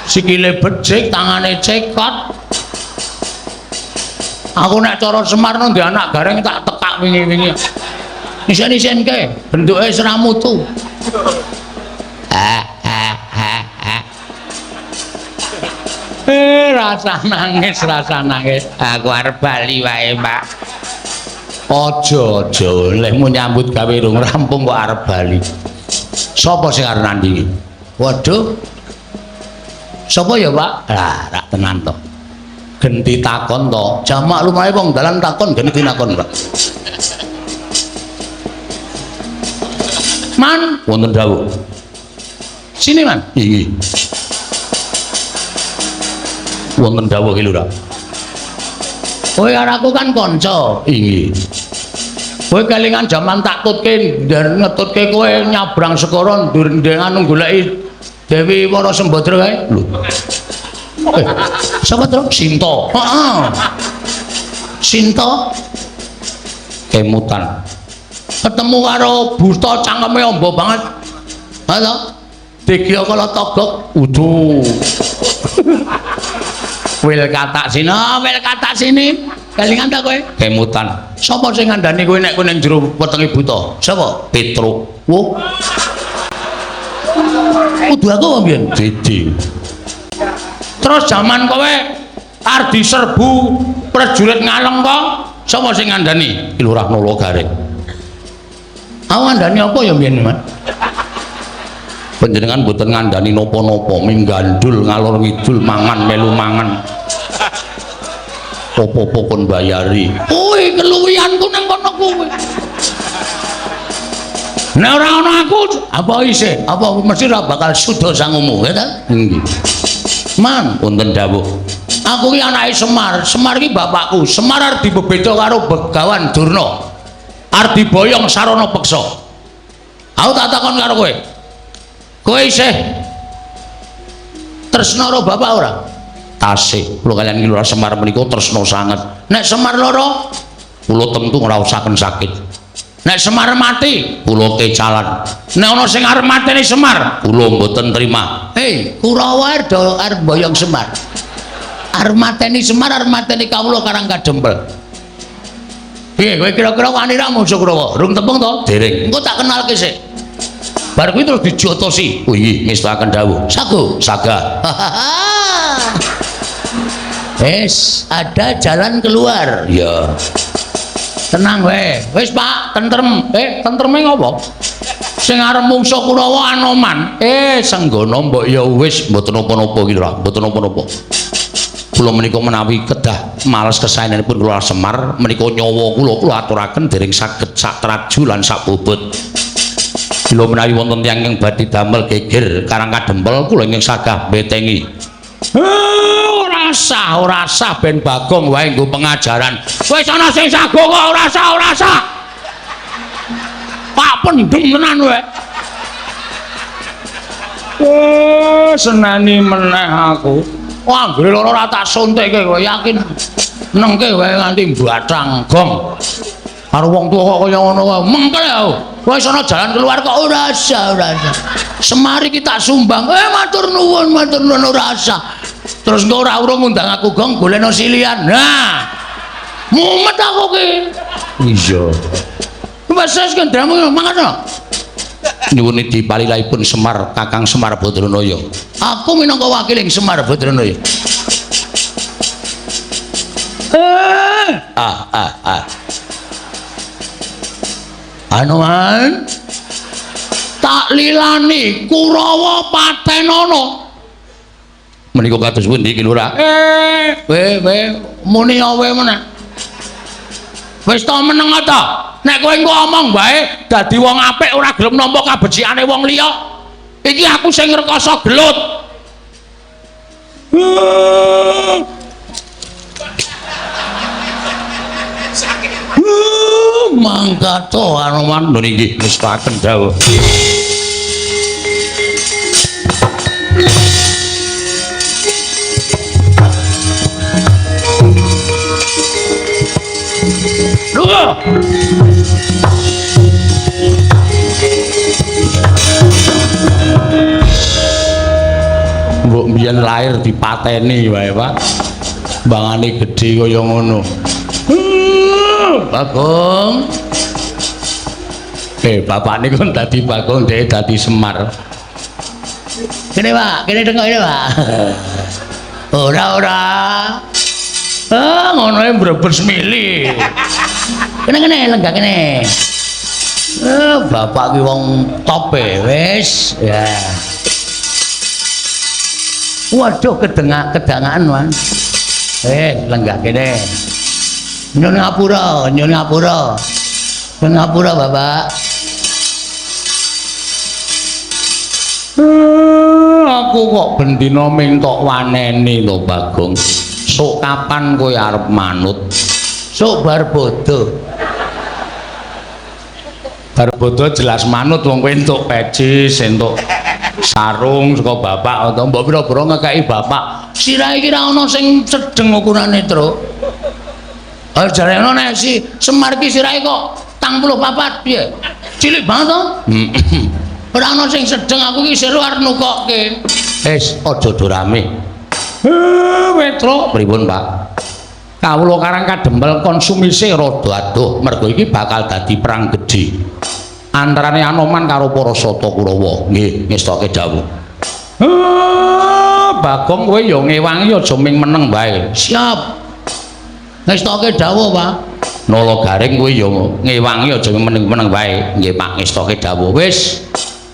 Sikile becik, tangane cekot. Aku nek cara Semar ndek anak gareng tak tekak wingi-wingi. Isen-isenke, bentuke ora mutu. Rasa nangis, rasa nangis. Aku arep bali wae, Pak. Aja, aja, lehmu nyambut gawe rung rampung kok arep bali. Sapa sing arep nandingi? Waduh. Sapa ya, Pak? Lah, rak tenan to. Genti takon to. Jamak lumahe wong dalan takon genti takon, Pak. Man, wonten dawuh. Sini, Man. Inggih. Wonten dawuh ki Lurah. Kowe karo aku kan kanca. Inggih. Kowe kelingan jaman tak tutke ngetutke kowe nyabrang segara ndur anu goleki Dewi Wara Sembadra kae. Lho. Sapa to? Sinta. Heeh. Sinta kemutan. Ketemu karo buta cangkeme amba banget. Ha to? Digya kala togok udu. Wil katak sini, wil katak sini. Kelingan ta kowe? Kemutan. Sapa sing ngandani kowe nek kowe ning jero wetenge buta? Sapa? Petruk. Wo. Kudu aku apa mbiyen? Didi. Terus jaman kowe arep diserbu prajurit Ngaleng kok, sapa sing ngandani? Lurah Nala Gareng. Aku ngandani apa ya mbiyen, Mas? Panjenengan mboten ngandani napa-napa, minggandul ngalor ngidul mangan melu mangan. Apa-apa kon bayari. Kuwi keluwihanku nang kono kuwi. Nek ora ana aku, apa isih? Apa mesti ora bakal suda sangumu, ya ta? Nggih. Man, wonten dawuh. Aku ki anake Semar. Semar ki bapakku. Semar arep dibebeda karo Begawan Durna. Arep diboyong sarana peksa. Aku tak takon karo kowe. Kowe isih tresna karo bapak ora? Tasih. Kula kaliyan Ki Lurah Semar menika tresna sanget. Nek Semar lara, kula tentu ngraosaken sakit. Nek Semar mati, kula kecalan. Nek ana sing arep mateni Semar, kula mboten trima. Hei, Kurawa arep mboyong Semar. Arep mateni Semar, arep mateni kawula Karang Kadempel. Piye kowe kira-kira wani ra mungsuh Kurawa? Rung tepung to? Dereng. Engko tak kenalke sik. Bar kuwi terus dijotosi. Oh iya, ngestakaken dawuh. Sago, saga. Wis, ada jalan keluar. Iya. Tenang wae. Wis, Pak, tentrem. Tentreme ngopo? Sing arep mungsuh Kurawa Anoman. Senggono mbok ya wis mboten napa-napa iki lho, mboten napa-napa. Kula menika menawi kedah males kesaenanipun kula Semar menika nyawa kula kula aturaken dereng saged sak traju lan sak bobot. Kula menawi wonten tiyang ingkang badhe damel geger Karang Kadempel kula ingkang sagah betengi. Ora sah, ora sah ben Bagong wae nggo pengajaran. Wis ana sing sago kok ora sah, ora sah. Pak pendem tenan kowe. Seneni meneh aku. Wah, anggere loro ora tak suntikke kowe yakin. Nengke wae nganti mbathang gong. Karo wong tuwa kok kaya ngono wae. Mengkel aku. Wis ana jalan keluar kok ora sah, ora sah. Semar iki tak sumbang. Matur nuwun, matur nuwun ora sah. Terus engko ora urung ngundang aku gong golekno silian. Nah. Mumet aku ki. Iya. Wis wis kendramu mangkat to. Nyuwun dipalilahipun Semar Kakang Semar Badranaya. Aku minangka wakiling Semar Badranaya. Anoman tak lilani Kurawa patenono. Menika kados pundi iki Lurah? We muni awe meneh. Wis to meneng ta? Nek kowe engko omong wae dadi wong apik ora gelem nampa kabecikane wong liya. Iki aku sing ngrekoso gelut. Mangkat to Anoman. Lho nggih ngestaken dawuh. Lho. Mbok mbiyen lahir dipateni wae, Pak. Bangane gedhe kaya ngono. Bagong. Bapakne kon dadi Bagong, dhek dadi Semar. Kene, Pak, kene tengok ini, Pak. Ora, ora. Ngono e mbrebes mili. Kene kene lenggah kene. Bapak ki wong top e, wis. Ya. Waduh kedangaan, Wan. Lenggah kene. Nyun ngapura, nyun ngapura. Nyun ngapura, Bapak. Aku kok bendina ming tok waneni lho, Bagong. Sok kapan kowe arep manut? Sok bar bodho. Bar bodho jelas manut wong kowe entuk pecis, entuk sarung saka bapak atau mbok pira-pira ngekeki bapak. Sirahe iki ra ono sing sedeng ukurane, Truk. Ha jarene nek si Semar iki sirahe kok 84 piye? Cilik banget to? Ora ono sing sedeng aku iki seru arep nukokke. Wis aja do rame. Wetruk pripun, Pak? Kawula Karang Kadempel konsumise rada adoh mergo iki bakal dadi perang gedhe antarane Anoman karo para Sata Kurawa. Nggih, ngestoke dawuh. Bagong kowe ya ngewangi aja ming meneng wae. Siap. Ngestoke dawuh, Pak. Nala Garing kowe ya ngewangi aja meneng-meneng wae. Nggih, Pak, ngestoke dawuh. Wis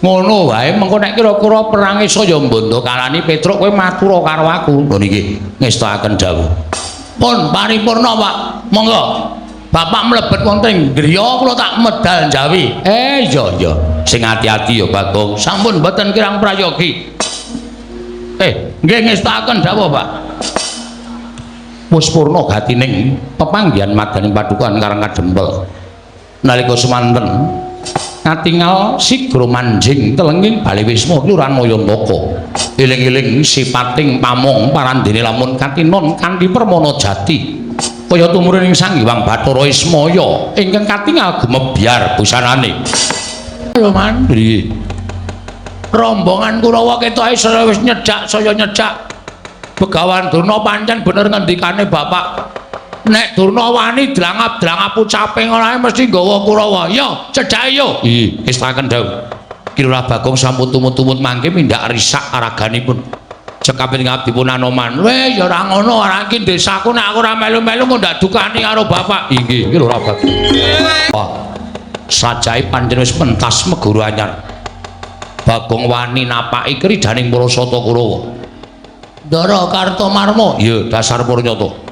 ngono wae, mengko nek kira-kira perange saya mbondo kalani Petruk kowe matura karo aku. Lho niki ngestokaken dawuh. Pun paripurna, Pak. Monggo. Bapak mlebet wonten ing griya kula tak medal njawi. Iya iya. Sing ati-ati ya, Bagong. Sampun mboten kirang prayogi. Nggih ngestokaken dawuh, Pak. Wis purna gatining pepanggihan madaning padukuhan Karang Kadempel. Nalika semanten katingal sigra manjing telenging bale wisma Lurah Nayantaka. Eling-eling sipating pamong parandene lamun katinon kanthi permana jati. Kaya tumurun ing Sang Hyang Bathara Ismaya ingkang katingal gumebyar busanane. Lho Man, piye? Rombongan Kurawa ketoke saya wis nyedak, saya nyedak. Begawan Durna pancen bener ngendikane bapak. Nek Durna wani drangap-drangap ucape ngono ae mesti nggawa Kurawa. Yo, cedhake yo. Iya, ngestaken dawuh. Ki Lurah Bagong sampun tumut-tumut mangke mindak risak araganipun. Cekaping dipun Anoman. Weh, ya ora ngono, ora iki desaku nek aku ora melu-melu kok ndak dukani karo bapak. Inggih, Ki Lurah Bagong. Wah. Sajae pancen wis pentas meguru anyar. Bagong wani napaki kridaning para sata Kurawa. Ndara Kartomarma. Iya, dasar purnyata.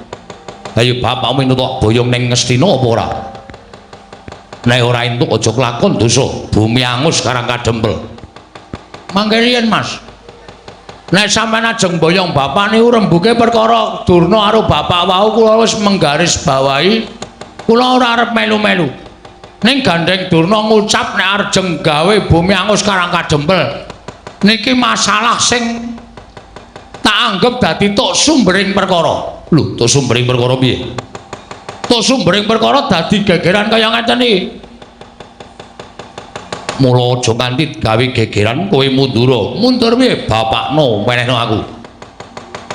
Ayo bapakmu entuk boyong ning Ngastina apa ora? Nek ora entuk aja kelakon dosa, bumi angus karang kadempel. Mangke riyen, Mas. Nek sampeyan ajeng boyong bapak niku rembuke perkara Durna karo bapak wau kula wis menggaris bawahi kula ora arep melu-melu. Ning gandeng Durna ngucap nek arjeng gawe bumi angus karang kadempel. Niki masalah sing tak anggap dadi tok sumbering perkara. Lho, tok sumbering perkara piye? Tok sumbering perkara dadi gegeran kaya ngeten iki. Mula aja nganti gawe gegeran kowe mundura. Mundur piye? Bapakno wenehno aku.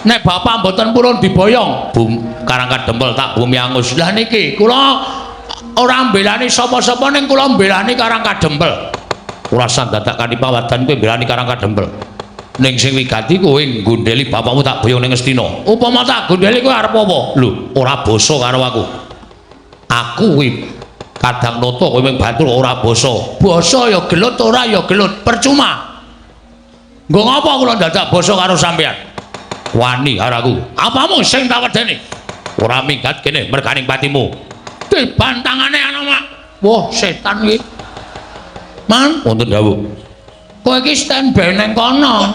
Nek bapak mboten purun diboyong, bum karang kadempel tak bumi angus. Lah niki kula ora mbelani sapa-sapa ning kula mbelani karang kadempel. Ora usah dadak kanthi pawadan kowe mbelani karang kadempel. Ning sing wigati kowe nggondheli bapakmu tak boyong ning Ngastina. Upama tak gondheli kowe arep apa? Lho, ora basa karo aku. Aku kuwi kadang nata kowe mung batur ora basa. Basa ya gelut ora ya gelut, percuma. Nggo ngapa kula dadak basa karo sampeyan? Wani karo aku. Apamu sing tak wedeni? Ora minggat kene merganing patimu. Dibantangane ana, Mak. Wah, setan iki. Man, wonten dawuh. Kowe iki standby ning kono.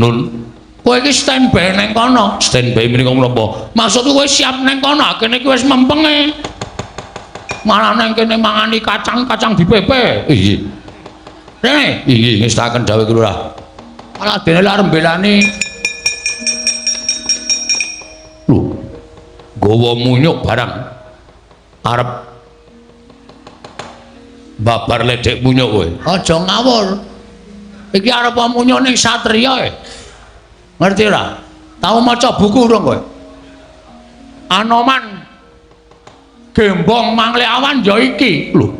Nun, kowe iki standby ning kono. Standby menika menapa? Maksudku kowe siap ning kono, kene iki wis mempenge. Malah nang kene mangani kacang-kacang dipepe. Iya. Rene, inggih ngestaken dawuh Lurah. Malah dene arep mbelani. Lho, gawa munyuk barang. Arep babar ledek munyuk kowe. Aja ngawur. Iki arep munyuk ning satriya e. Ngerti ora? Tau maca buku urung kowe? Anoman gembong mangle awan ya iki. Lho,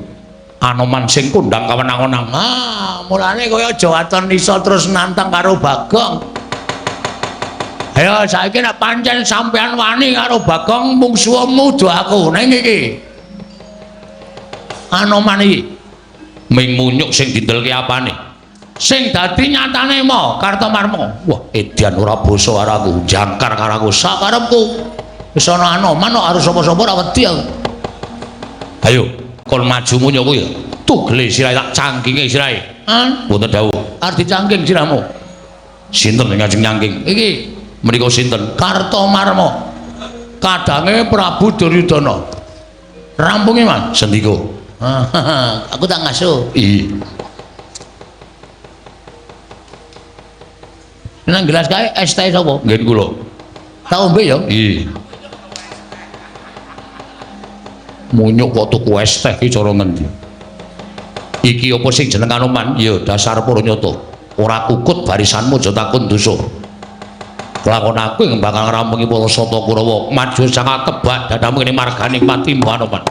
Anoman sing kondang kawenang-wenang. Ah, mulane kowe aja waton iso terus nantang karo Bagong. Ayo saiki nek pancen sampean wani karo Bagong mungsuhmu do aku ning iki. Anoman iki ming munyuk sing dindelke apane? Sing dadi nyatane mo Kartomarma. Wah, edan ora basa karo aku, jangkar karo aku sakarepku. Wis ana Anoman kok harus sapa-sapa ora wedi aku. Ayo, kon maju munyuk kuwi. Tugele sirahe tak cangkinge sirahe. Han, wonten dawuh. Arep dicangking sirahmu. Sinten sing ngajeng nyangking? Iki menika sinten? Kartomarma. Kadange Prabu Duryudana. Rampunge, Mas. Sendika. Aku tak ngasuh. Iya. Nang gelas kae es teh sapa? Nggih kula. Tak ombe ya? Iya. Munyuk kok tuku es teh iki cara ngendi? Iki apa sing jeneng Anoman? Ya dasar purnyata. Ora kukut barisanmu aja takon dosa. Lakon aku ing bakal ngrampungi para sata Kurawa. Maju sangat tebak dadamu kene marganing patimu Anoman.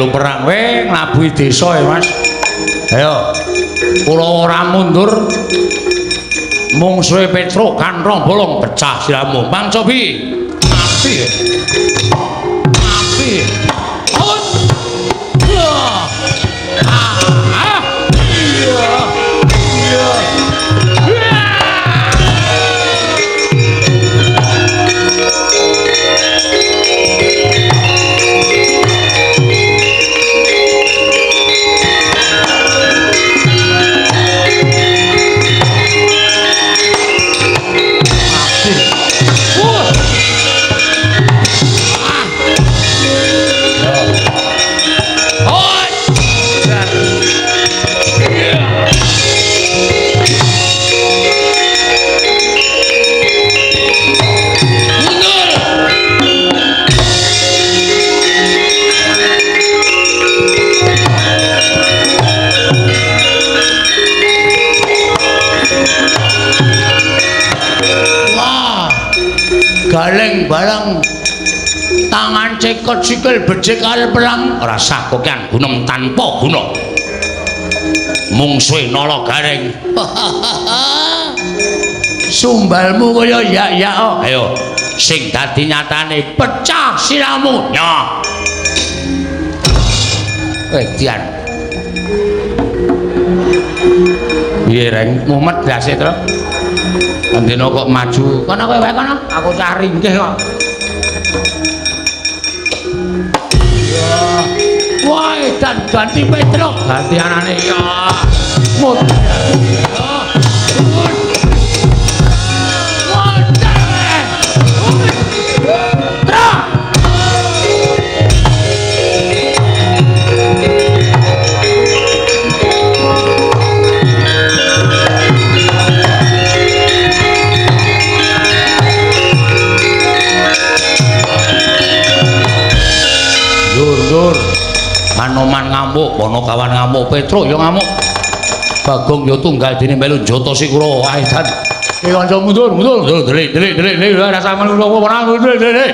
melu perang we nglabuhi desa ya Mas. Ayo. Kula ora mundur. Mungsuhe Petruk kanthong bolong pecah siramu. Mang cobi. Mati. Mati. Oh. Ya. Ah. Iya. Iya. Galeng barang tangan cekot sikil becik arep perang ora sah kokean gunem tanpa guna. Mungsuhe Nala Gareng. Sumbalmu kaya yak-yak. Ayo sing dadi nyatane pecah siramu. Ya. Wedian. Piye Reng mumet ndase to? Andena kok maju. Kono kowe wae kono, aku cah ringkih kok. Ya. Wah, dan ganti Petruk, ganti anane ya. Mut. Dur. Hanoman ngamuk, Ponokawan ngamuk, Petruk ya ngamuk. Bagong ya tunggal dene melu njata sikura. Wah, edan. Iki kanca mundur, mundur, mundur, delik, delik, delik, delik, rasa melu ora delik, delik.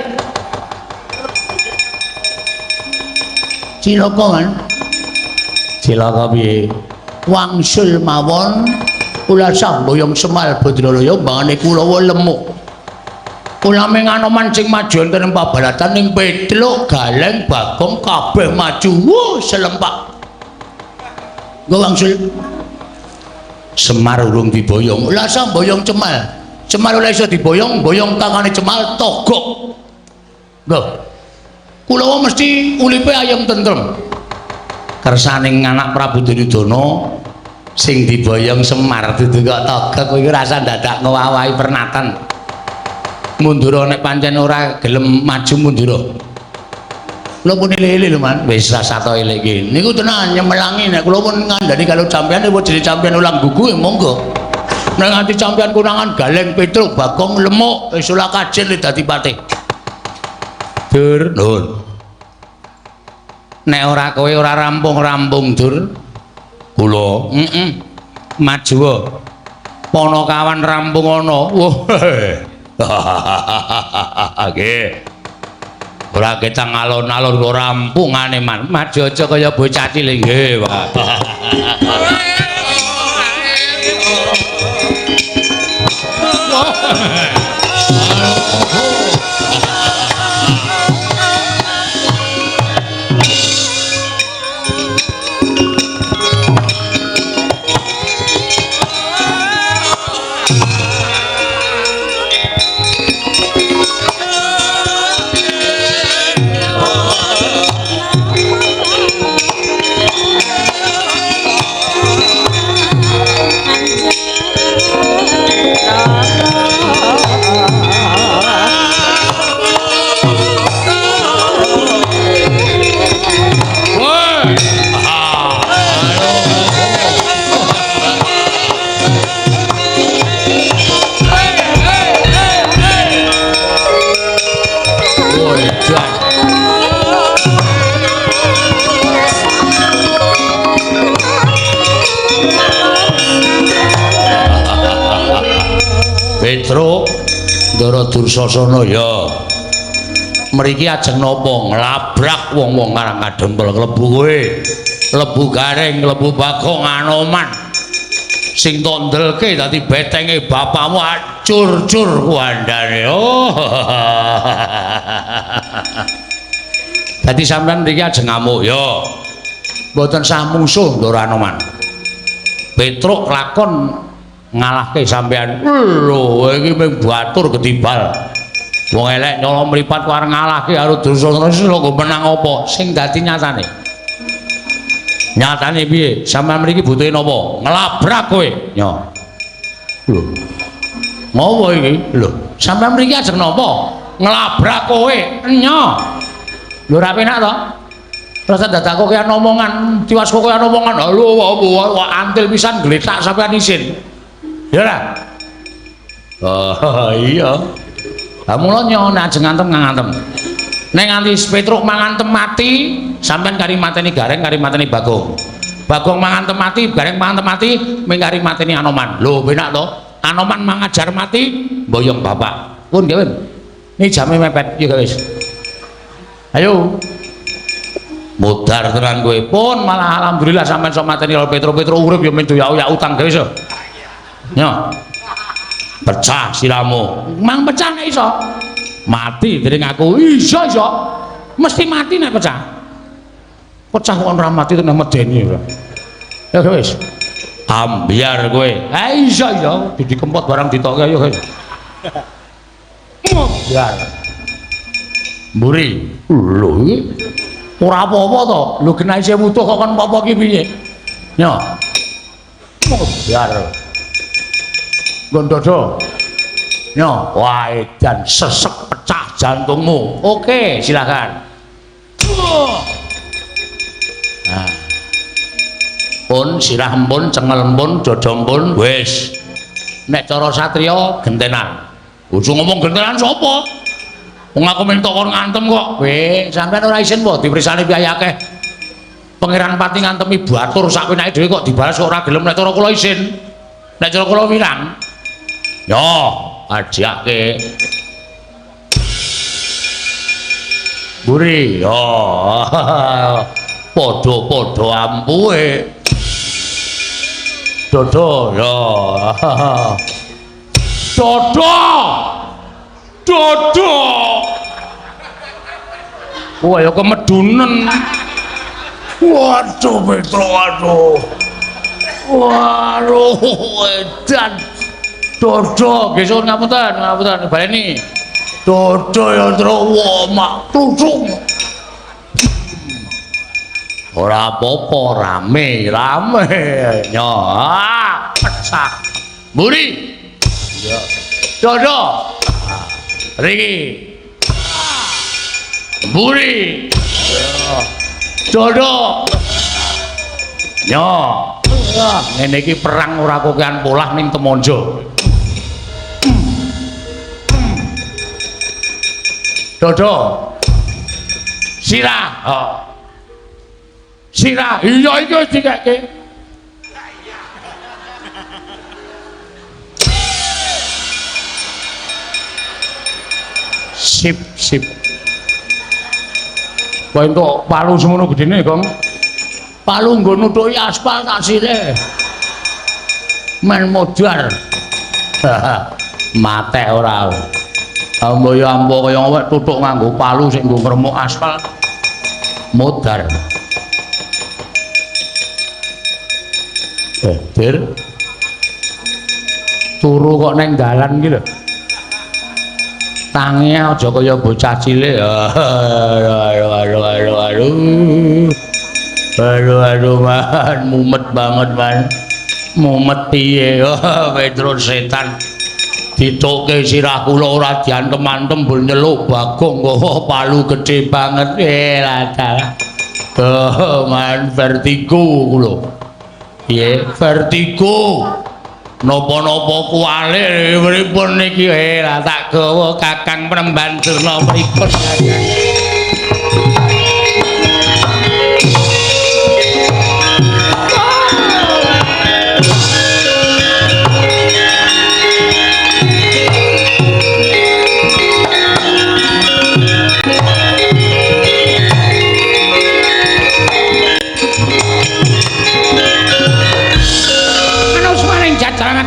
Cilaka kan? Cilaka piye? Wangsul mawon kula samboyong Semar Badralaya mbangane Kurawa lemuk. Ulame Nganoman sing maju enten ing pabalatan ning Petruk, Galeng, Bagong kabeh maju. Wuh, selempak. Nggo wangsul Semar urung diboyong. Lah samboyong Cemal. Cemal ora iso diboyong, boyong kakane Cemal togok. Nggo. Kulawa mesti ulipe ayem tentrem. Kersaning anak Prabu Duryudana sing diboyong Semar dudu kok togok kuwi rasa dadak ngowahi pernatan. Mundura nek pancen ora gelem maju mundura. Kula pun ele-ele lho, Man. Wis rasa to elek iki. Niku tenan nyemelangi nek kula pun ngandani kalau sampean nek jenenge sampean ulang gugu ya monggo. Nek nganti sampean konangan Galeng Petruk Bagong lemuk wis ora kajen le dadi patih. Dur, nun. Nek ora kowe ora rampung-rampung, Dur. Kula, heeh. Maju. Ponokawan rampung ana. Wah. Nggih. Ora ketang alon-alon kok rampungane man. Maju aja kaya bocah cilik nggih, Pak. Petruk Ndara Dursasana ya. Mriki ajeng napa nglabrak wong-wong Karang Kadempel klebu kowe. Klebu Gareng, klebu Bagong Anoman. Sing tondelke dadi betenge bapakmu acur-cur kuandane. Oh. Dadi sampean mriki ajeng ngamuk ya. Mboten sah mungsuh Ndara Anoman. Petruk lakon ngalahke sampean. Lho, iki mung batur gedibal. Wong elek nyolong mripat kok arep ngalahke karo Dursasana lho nggo menang apa? Sing dadi nyatane. Nyatane piye? Sampeyan mriki butuhe napa? Nglabrak kowe. Nyo. Lho. Ngopo iki? Lho, sampeyan mriki ajeng napa? Nglabrak kowe. Nyo. Lho ora penak to? Terus dadak kok kaya omongan, tiwas kok kaya omongan. Lho, wah antil pisan gletak sampeyan isin. Ya ora? Oh, iya. Lah mula nyo nek ajeng ngantem ngantem. Nek nganti Petruk mangantem mati, sampean kari mateni Gareng, kari mateni Bagong. Bagong mangantem mati, Gareng mangantem mati, ming kari mateni Anoman. Lho, penak to? Anoman mangajar mati, mboyong bapak. Pun nggih, Ini jame mepet, yo wis. Ayo. Modar tenan kowe. Pun malah alhamdulillah sampean sok mateni karo Petruk. Petruk urip ya men doyak utang dhewe iso. Nyo. Pecah siramu. Mang pecah nek iso. Mati dening aku. Iso iso. Mesti mati nek pecah. Pecah kok ora mati tenan medeni ora. Ya wis. Ambyar kowe. Ha iso iso didi kempot barang ditokke ayo wis. Ambyar. Mburi. Lho iki ora apa-apa to. Lho genah isih wutuh kok kon apa-apa ki piye? Nyo. Ambyar. Nggon dodo. Nyo, wah edan sesek pecah jantungmu. Oke, silakan. Nah. Pun sirah empun, cengel empun, dodo empun, wis. Nek cara satriya gentenan. Ojo ngomong gentenan sapa? Wong aku minta kon ngantem kok. Weh, sampean ora isin po dipersani piye akeh. Pangeran Pati ngantemi batur sak penake dhewe kok dibalas kok ora gelem nek cara kula isin. Nek cara kula wirang. Yo, ajake. Mburi, yo. Padha-padha ampuhe. Dodo, yo. Dodo. Dodo. Wah, ya kemedunen. Waduh, Petro, aduh. Waduh, edan. Dodo, nggih suwun ngapunten, ngapunten baleni. Dodo ya Tru, wah mak tutung. Ora apa-apa, rame, rame. Nyo, pecah. Mburi. Iya. Dodo. Riki. Mburi. Dodo. Nyo. Ngene iki perang ora kokean polah ning Temonjo. Dodo. Sirah. Oh. Sirah. Iya iki wis dikekke. Sip, sip. Kok entuk palu semono gedene, Gong? Palu nggo nutuki aspal tak sire. Men modar. Matek ora. Ambo ya ambo kaya awake tutuk nganggo palu sing nggo ngremuk aspal. Modar. Dir. Turu kok neng dalan iki lho. Tangi aja kaya bocah cilik. Aduh aduh aduh aduh. Aduh aduh man, mumet banget man. Mumet piye? Petro setan. Ditokke sirah kula ora diantem-antem mbul nyeluk Bagong kok palu gedhe banget. Lah dalah. Oh man, vertigo kula. Piye? Vertigo. Napa-napa kuwale pripun niki? Lah tak gawa Kakang Premban Durna pripun Kakang.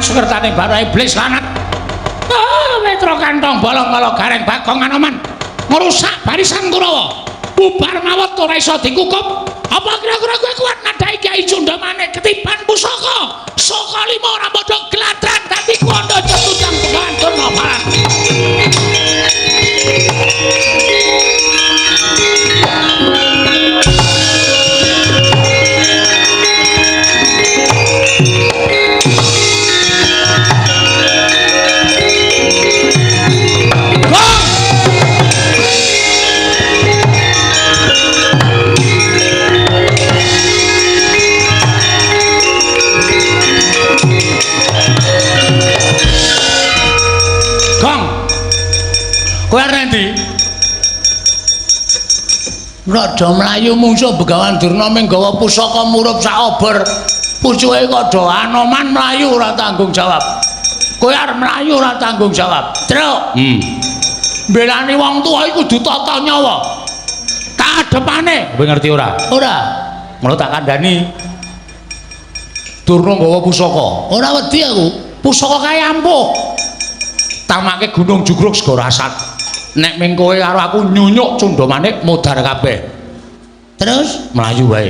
Sukertane Bathara Iblis lanat. Ah, Petro kantong bolong kala Gareng Bagong Anoman ngrusak barisan Kurawa. Bubar mawon ora iso dikukup. Apa kira-kira kowe kuat nadhahi Kyai Cundamanik ketiban pusaka? Saka lima ora padha gladran dadi kuwanda cetutang Begawan Durna Balan. Gong. Kowe arep endi? Rada mlayu mungsuh Begawan Durna ming gawa pusaka murup sak obor. Pucuke kok do Anoman mlayu ora tanggung jawab. Kowe arep mlayu ora tanggung jawab. Truk. Mbelani wong tuwa iku kudu tata nyawa. Tak adepane. Kowe ngerti ora? Ora. Ngono tak kandhani. Durna nggawa pusaka. Ora wedi aku. Pusaka kae ampuh. Tamake Gunung Jugruk Segara Asat. Nek ming kowe karo aku nyunyuk Cundamanik modar kabeh. Terus mlayu wae.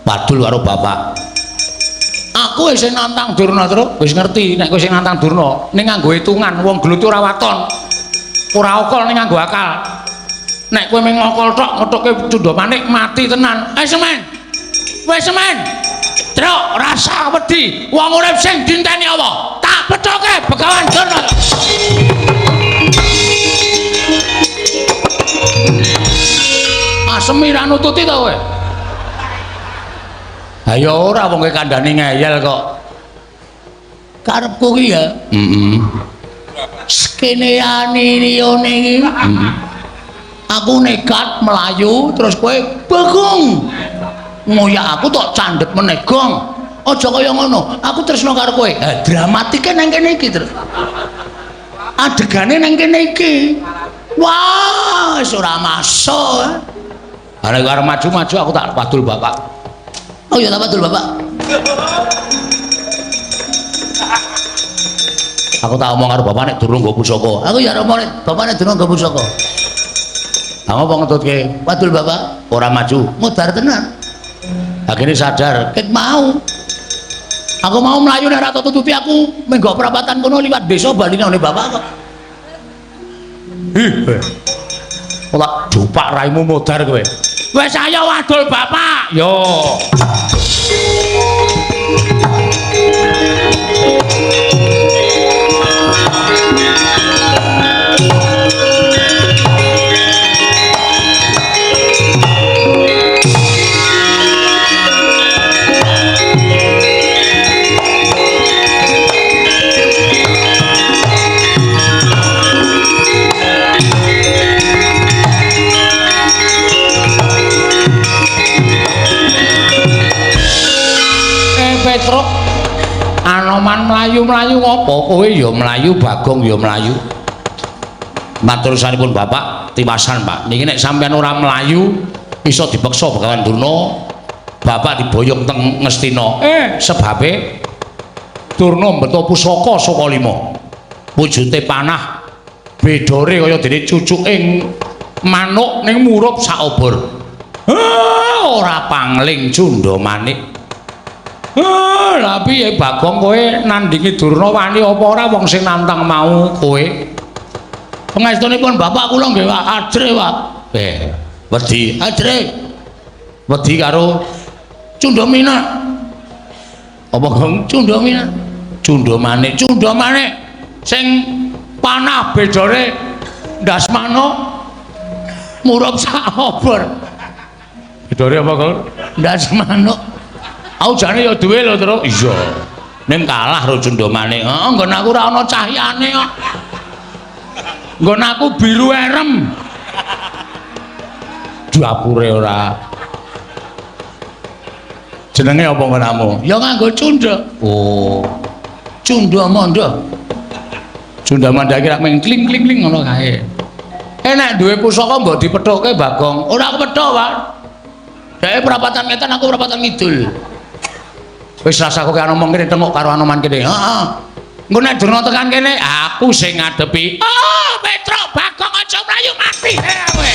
Padul karo bapak. Aku wis nantang Durna, Truk. Wis ngerti nek kowe sing nantang Durna, ning nganggo hitungan wong gelut ora waton. Ora okol ning nganggo akal. Nek kowe mung ngokol tok ngethuke Cundamanik mati tenan. Wis semen. Wis semen. Truk rasa wedi wong urip sing dinteni apa? Tak pethoke Begawan Durna. Asemi ra nututi to kowe? Ha ya ora wong kowe kandhani ngeyel kok. Karepku ki ya. Heeh. Skeneane liyane iki. Aku nekat mlayu terus kowe Bagong. Ngoyak aku tok candhet meneh gong. Aja kaya ngono. Aku tresno karo kowe. Ha dramatike nang kene iki, Truk. Adegane nang kene iki. Wah, wis ora masuk. Ha nek arep maju-maju aku tak padul bapak. Oh ya tak padul bapak. Aku tak omong karo bapak nek durung nggo pusaka. Aku ya omong nek bapak nek durung nggo pusaka. Ha ngopo ngetutke? Padul bapak ora maju. Modar tenan. Akhirnya sadar, ket mau. Aku mau mlayu nek ora tututi aku menggok perapatan kono liwat desa bali nang bapak kok. Ih. Ora jupak raimu modar kowe. Wis ayo wadul bapak. Yo. Petruk Anoman mlayu-mlayu ngopo kowe ya mlayu Bagong ya mlayu. Matur sampun bapak tiwasan Pak. Niki nek sampean ora mlayu iso dipeksa Begawan Durna, bapak diboyong teng Ngastina. Sebabe Durna mbeto pusaka saka lima. Wujute panah bedore kaya dene cucuke manuk ning murup sak obor. Ora pangling Cundamanik. Lah piye Bagong kowe nandingi Durna wani apa ora wong sing nantang mau kowe? Pangestunipun bapak kula nggih Pak, ajre Pak. Wedi. Ajre. Wedi karo Cundamina. Apa Gong? Cundamina. Cundamanik. Cundamanik sing panah bedore ndas manuk murup sak obor. Bedore apa, Gong? Ndas manuk. Aku jane ya duwe lho, Truk. Iya. Ning kalah karo Cundamanik. Heeh, nggon aku ora ana cahyane kok. Nggon aku biru erem. Dapure ora. Jenenge apa nggonamu? Ya nganggo cunda. Oh. Cunda manda. Cunda manda iki rak mung kling-kling ngono kae. Nek duwe pusaka mbok dipethukke Bagong. Ora kepethuk, Pak. Dheke perapatan ngetan aku perapatan ngidul. Wis rasa kowe ngomong kene tengok karo Anoman kene. Heeh. Engko nek Durna tekan kene, aku sing ngadepi. Oh, Petruk Bagong aja mlayu mati. Kowe.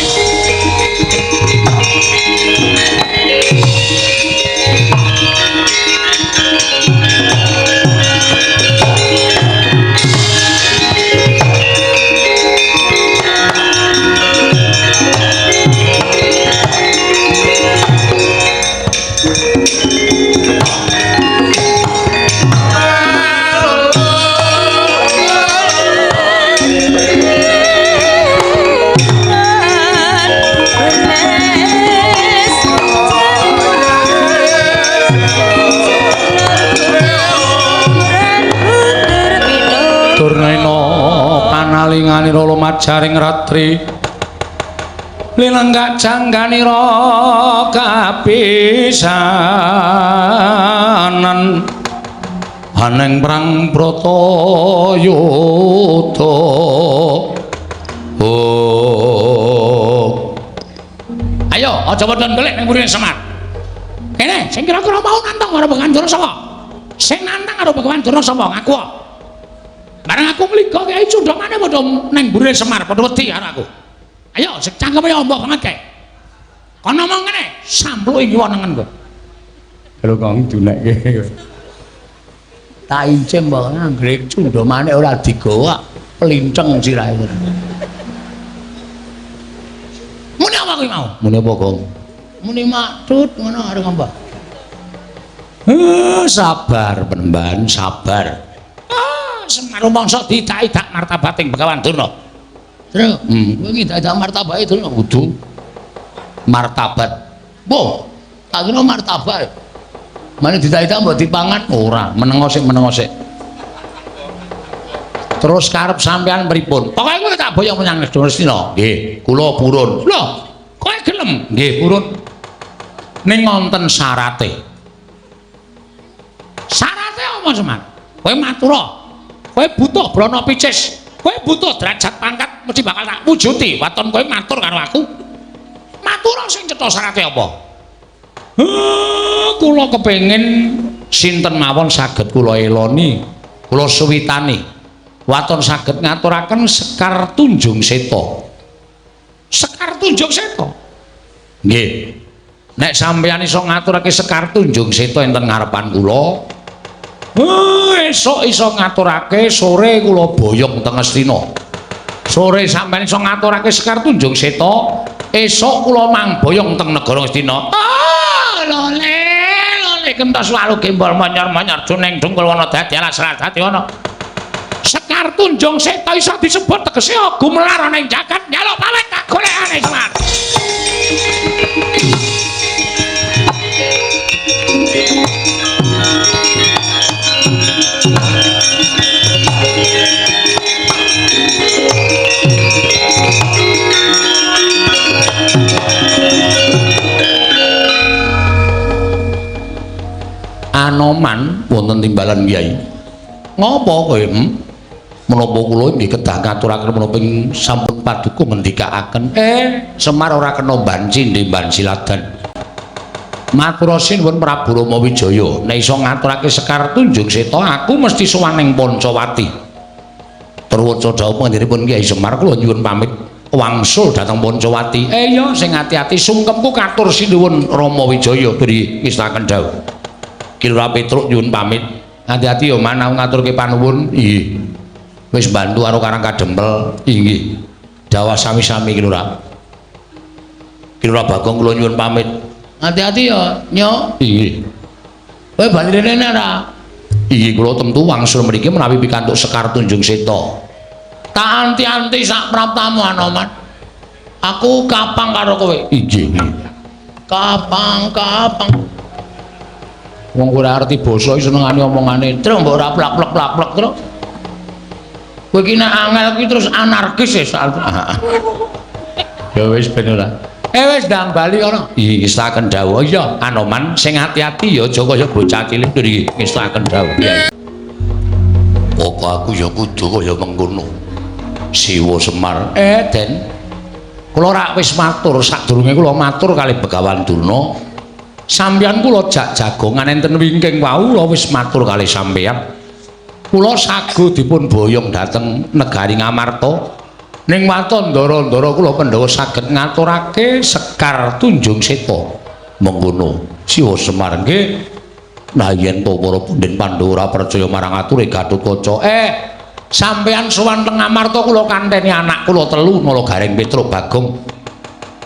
Panalinganira lumajaring ratri linenggak jangganira kapisanan aneng perang Bratayuda. Oh. Ayo aja padha ndelik ning mburine Semar. Kene sing kira-kira mau nantang karo Begawan Durna sapa? Sing nantang karo Begawan Durna sapa? Ngaku. Bareng aku mliga kae cundhomane padha ning mburine Semar padha wedi karo aku. Ayo sing cangkeme ombo banget kae. Kono ngomong ngene, sampluke ngiwa nengen kowe. Lho kok dunekke. Tak incim wae anggere cundhomane ora digawa plinceng sirahe. Muni apa kuwi mau? Muni apa, Gong? Muni maktut ngono arep apa? Sabar penemban, sabar. Semar rumangsa diidak-idak martabating Begawan Durna. Terus, kowe iki idak-idak martabake Durna kudu martabat. Mbah, tak kira martabak. Mane diidak-idak mbok dipangan ora, menengo sik, menengo sik. Terus karep sampean pripun? Pokoke kowe tak boyong menyang Ngastina. Nggih, kula purun. Lho, kowe gelem? Nggih, purun. Ning wonten syarate. Syarate apa, Semar? Kowe matura. Kowe butuh brana picis, kowe butuh derajat pangkat mesti bakal tak wujudi. Waton kowe matur karo aku. Matura sing cetha syarate apa? Kula kepengin sinten mawon saged kula eloni, kula suwitani. Waton saged ngaturaken Sekar Tunjung Seta. Sekar Tunjung Seta? Nggih. Nek sampeyan iso ngaturake Sekar Tunjung Seta enten ngarepan kula, esuk iso ngaturake, sore kula boyong teng Ngastina. Sore sampeyan iso ngaturake Sekar Tunjung Seta, esuk kula mangboyong teng negara Ngastina. Lole, lole kentos walu gembol monyor-monyor juning dungkul wana dadi alas dadi ana. Sekar Tunjung Seta iso disebut tegese gumelar ana ing jagat njaluk pamit tak golekane Semar. Anoman wonten timbalan Kyai. Ngopo kowe? Menapa kula nggih kedah ngaturaken menapa sampun paduka ngendikaaken. Semar ora kena banci ndemban siladan. Matur sinuwun Prabu Rama Wijaya, nek iso ngaturake Sekar Tunjung Seta aku mesti sowan ning Pancawati. Truwaca dawuh panjenenganipun Kyai Semar kula nyuwun pamit wangsul dhateng Pancawati. Iya sing ati-ati sungkemku katur sinuwun Rama Wijaya beri ngestaken dawuh. Ki Lurah Petruk nyuwun pamit. Ati-ati ya Man, aku ngaturke panuwun. Nggih. Wis bantu karo Karang Kadempel. Inggih. Dawah sami-sami Ki Lurah. Ki Lurah Bagong kula nyuwun pamit. Ati-ati ya, Nyo. Inggih. Kowe bali rene ora? Inggih kula tentu wangsul mriki menawi pikantuk Sekar Tunjung Seta. Tak anti-anti sak praptamu Anoman. Aku kapang karo kowe. Inggih. Kapang-kapang. Wong ora ngerti basa iki senengane omongane. Terus mbok ora plak-plak-plak terus. Kowe iki nek angel iki terus anarkis ya soal. Ya wis ben ora. Wis ndang bali kono. Iki ngestaken dawuh. Iya, Anoman sing ati-ati ya aja kaya bocah cilik iki ngestaken dawuh. Kok aku ya kudu kaya mengkono. Siwa Semar. Den. Kula rak wis matur sadurunge kula matur kalih Begawan Durna. Sampeyan kula jak jagongan enten wingking wau kula wis matur kalih sampeyan. Kula sago dipun boyong dhateng negari Ngamarta. Ning waton ndara-ndara kula Pandhawa saged ngaturake Sekar Tunjung Seta. Mengkono Siwa Semar nggih. Nah yen to para punden Pandhawa ora percaya marang ature Gatotkaca. Sampeyan sowan teng Ngamarta kula kanteni anak kula telu Nala Gareng Petruk Bagong.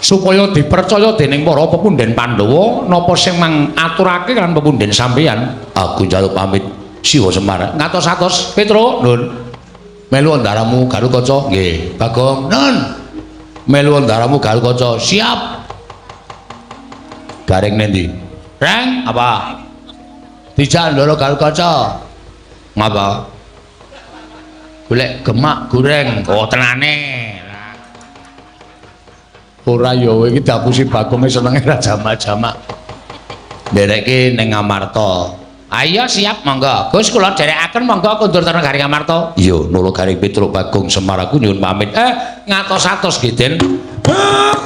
Supaya dipercaya dening para pepunden Pandhawa napa sing mang aturake kan pepunden sampeyan. Aku njaluk pamit Siwa Semar. Ngatos-atos Petruk, Nun. Melu ndaramu Gatotkaca. Nggih, Bagong. Nun. Melu ndaramu Gatotkaca. Siap. Gareng nendi? Reng, apa? Dijak ndara Gatotkaca. Ngapa? Golek gemak goreng. Oh, tenane. Ora ya kowe iki diapusi Bagonge senenge ra jamak-jamak. Ndereke ning Ngamarta. Ayo siap monggo. Gus kula dherekaken monggo kundur teng negari Ngamarta. Iya, Nala Gareng Petruk Bagong Semar aku nyuwun pamit. Ngatos-atos nggih, Den.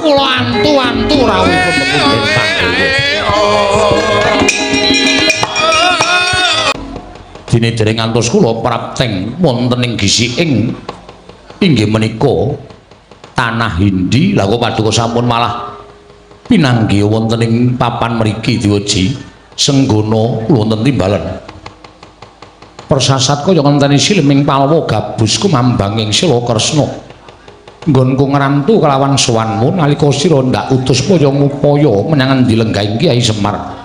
Kula antu-antu rawuhipun pepunden Pandhawa. Dene dereng ngantos kula prapteng wonten ing gisiking inggih menika tanah Hindi. Lha kok paduka sampun malah pinanggih wonten ing papan mriki diweji Senggana wonten timbalan. Persasat kaya ngenteni sileming palwa gabus kumambang ing Sila Kresna. Nggonku ngrantu kelawan sowanmu nalika sira ndak utus paya ngupaya menyang endi lenggahing Kyai Semar.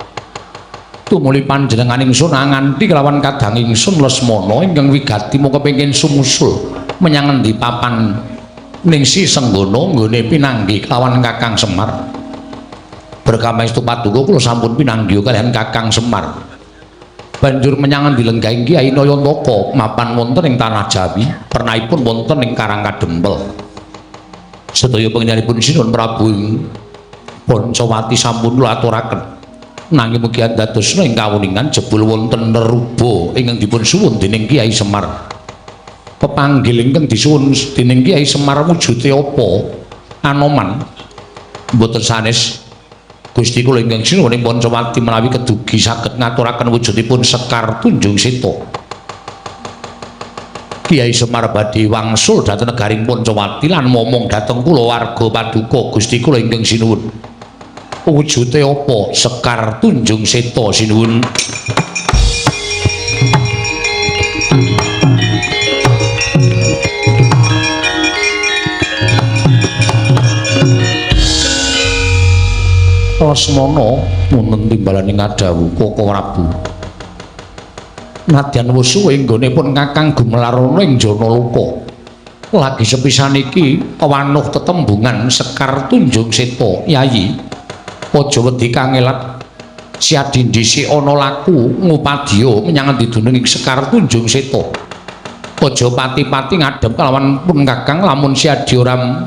Tumuli panjenengan ingsun nganti kelawan kadang ingsun Lesmana ingkang wigati mung kepengin sumusul menyang endi papan Ningsih Senggana nggone pinanggih kelawan Kakang Semar. Berkamestu paduka kula sampun pinanggih kaliyan Kakang Semar. Banjur menyang endi lenggahing Kyai Nayantaka mapan wonten ing tanah Jawi, pernahipun wonten ing Karang Kadempel. Sedaya panjenenganipun Sinuwun Prabu Pancawati sampun kula aturaken. Nanging mugi andadosna ing kawuningan jebul wonten neruba ingkang dipun suwun dening Kyai Semar. Pepanggil ingkang disuwun dening Kyai Semar wujude apa? Anoman. Mboten sanes. Gusti kula ingkang sinuwun ing Pancawati menawi kedugi saged ngaturaken wujudipun Sekar Tunjung Seta. Kyai Semar badhe wangsul dhateng negaring Pancawati lan momong dhateng kula warga paduka Gusti kula ingkang sinuwun. Wujude apa Sekar Tunjung Seta sinuwun? Lesmana wonten timbalane ngadhawuh Koko Prabu. Nadyan wis suwe nggonipun Kakang gumelar ana ing Janaloka. Lagi sepisan iki wanuh tetembungan Sekar Tunjung Seta, Yayi. Aja wedi kangelat. Siadi dhisik ana laku ngupadya menyang endi dunung ing Sekar Tunjung Seta. Aja pati-pati ngadhep kalawan pun Kakang lamun siadi ora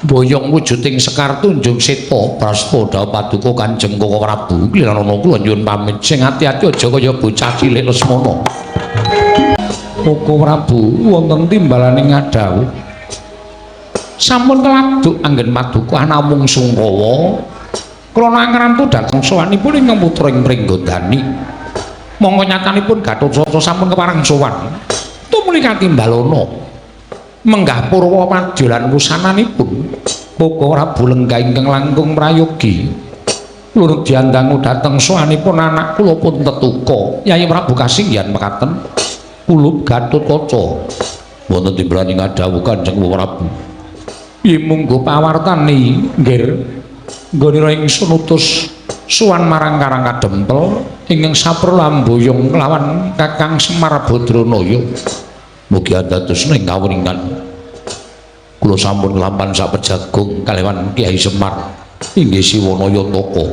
boyong wujuding Sekar Tunjung Seta. Prasta dhawuh paduka Kanjeng Koko Prabu kliranana kula nyuwun pamit. Sing ati-ati aja kaya bocah cilik Lesmana. Koko Prabu wonten timbalane ngadhawuh sampun keladuk anggen paduka namung sungkawa krana ngrantu dhateng sowanipun ingkang putra ing Pringgondani. Mongko nyatanipun Gatotkaca sampun kepareng sowan tumuli katimbalana menggah purwa madya lan wusananipun Koko Prabu lenggah ingkang langkung prayogi luruk diandangu dhateng sowanipun anak kula pun tetuka. Yayi Prabu kasinggihan mekaten kulup Gatotkaca wonten timbalane ngadhawuh Kanjeng Prabu. Yen munggo pawartani nggir nggonira ingsun utus sowan marang Karang Kadempel ingkang saprla mboyong kelawan Kakang Semar Badranaya. Mugi andadosna ing kawuningan kula sampun nglampan sapejagung kaliyan Kyai Semar inggih Siwa Nayantaka.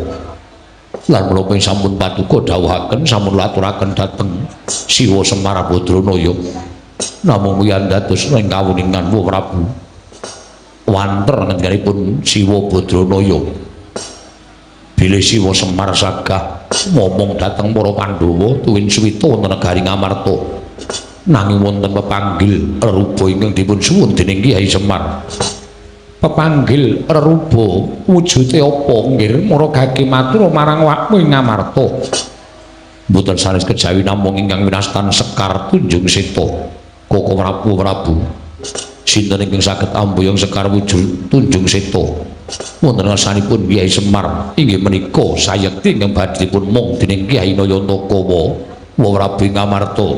Lan menapa ing sampun paduka dawuhaken sampun laturaken dhateng Siwa Semar Badranaya. Namung mugi andadosna ing kawuningan Wa Prabu wanter ngendikanipun Siwa Badranaya. Bilih Siwa Semar sagah momong dhateng para Pandhawa tuwin suwita wonten negari Ngamarta. Nanging wonten pepanggil reruba ingkang dipun suwun dening Kyai Semar. Pepanggil reruba wujude apa nggir mara gage matur marang awakmu ing Ngamarta. Mboten sanes kejawi namung ingkang winastan Sekar Tunjung Seta. Koko Prabu Prabu. Sinten ingkang saged amboyong Sekar wujud Tunjung Seta? Wonten ngarsanipun Kyai Semar inggih menika sayekti ingkang badhe dipun mung dening Kyai Nayantakawa wa Prabu ing Ngamarta.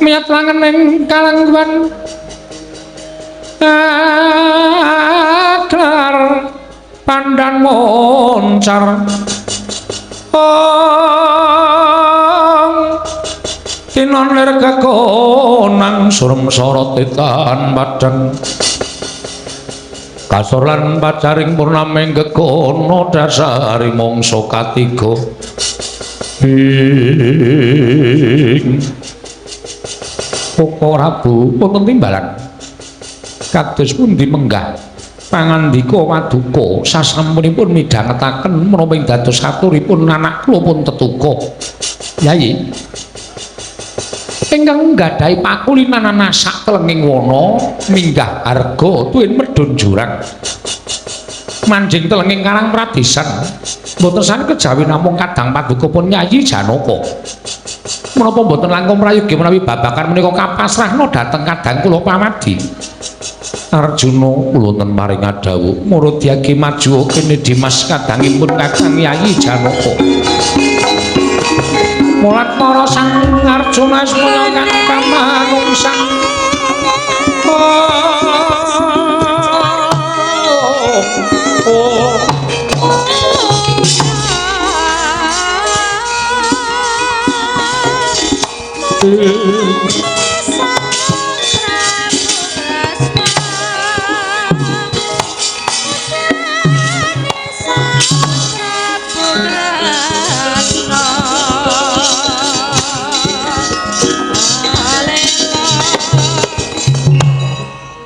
Miyat langening kalangguan akar pandan moncar ong tinon lir kekonang surem sorot tan padang kasor lan pacaring purnaming gegono dasari mangsa katiga ing Koko Prabu wonten timbalan kados pundi menggah pangandika paduka sasampunipun midhangetaken menapa ing dados aturipun anak kula pun tetuka. Yayi ingkang nggadahi pakulinan sak telenging wana minggah harga tuwin medhun jurang manjing telenging Karang Pradesan mboten sane kejawi namung kadang paduka pun Yayi Janaka. Menapa mboten langkung prayogi menawi babagan menika kapasrahna dhateng kadang kula pamadi. Arjuna kula wonten maring dawuh murudyagi maju kene Dimas kadangipun Kakang Yayi Janaka. Mulat para sang Arjuna asmana kang kamanungsan. Oh,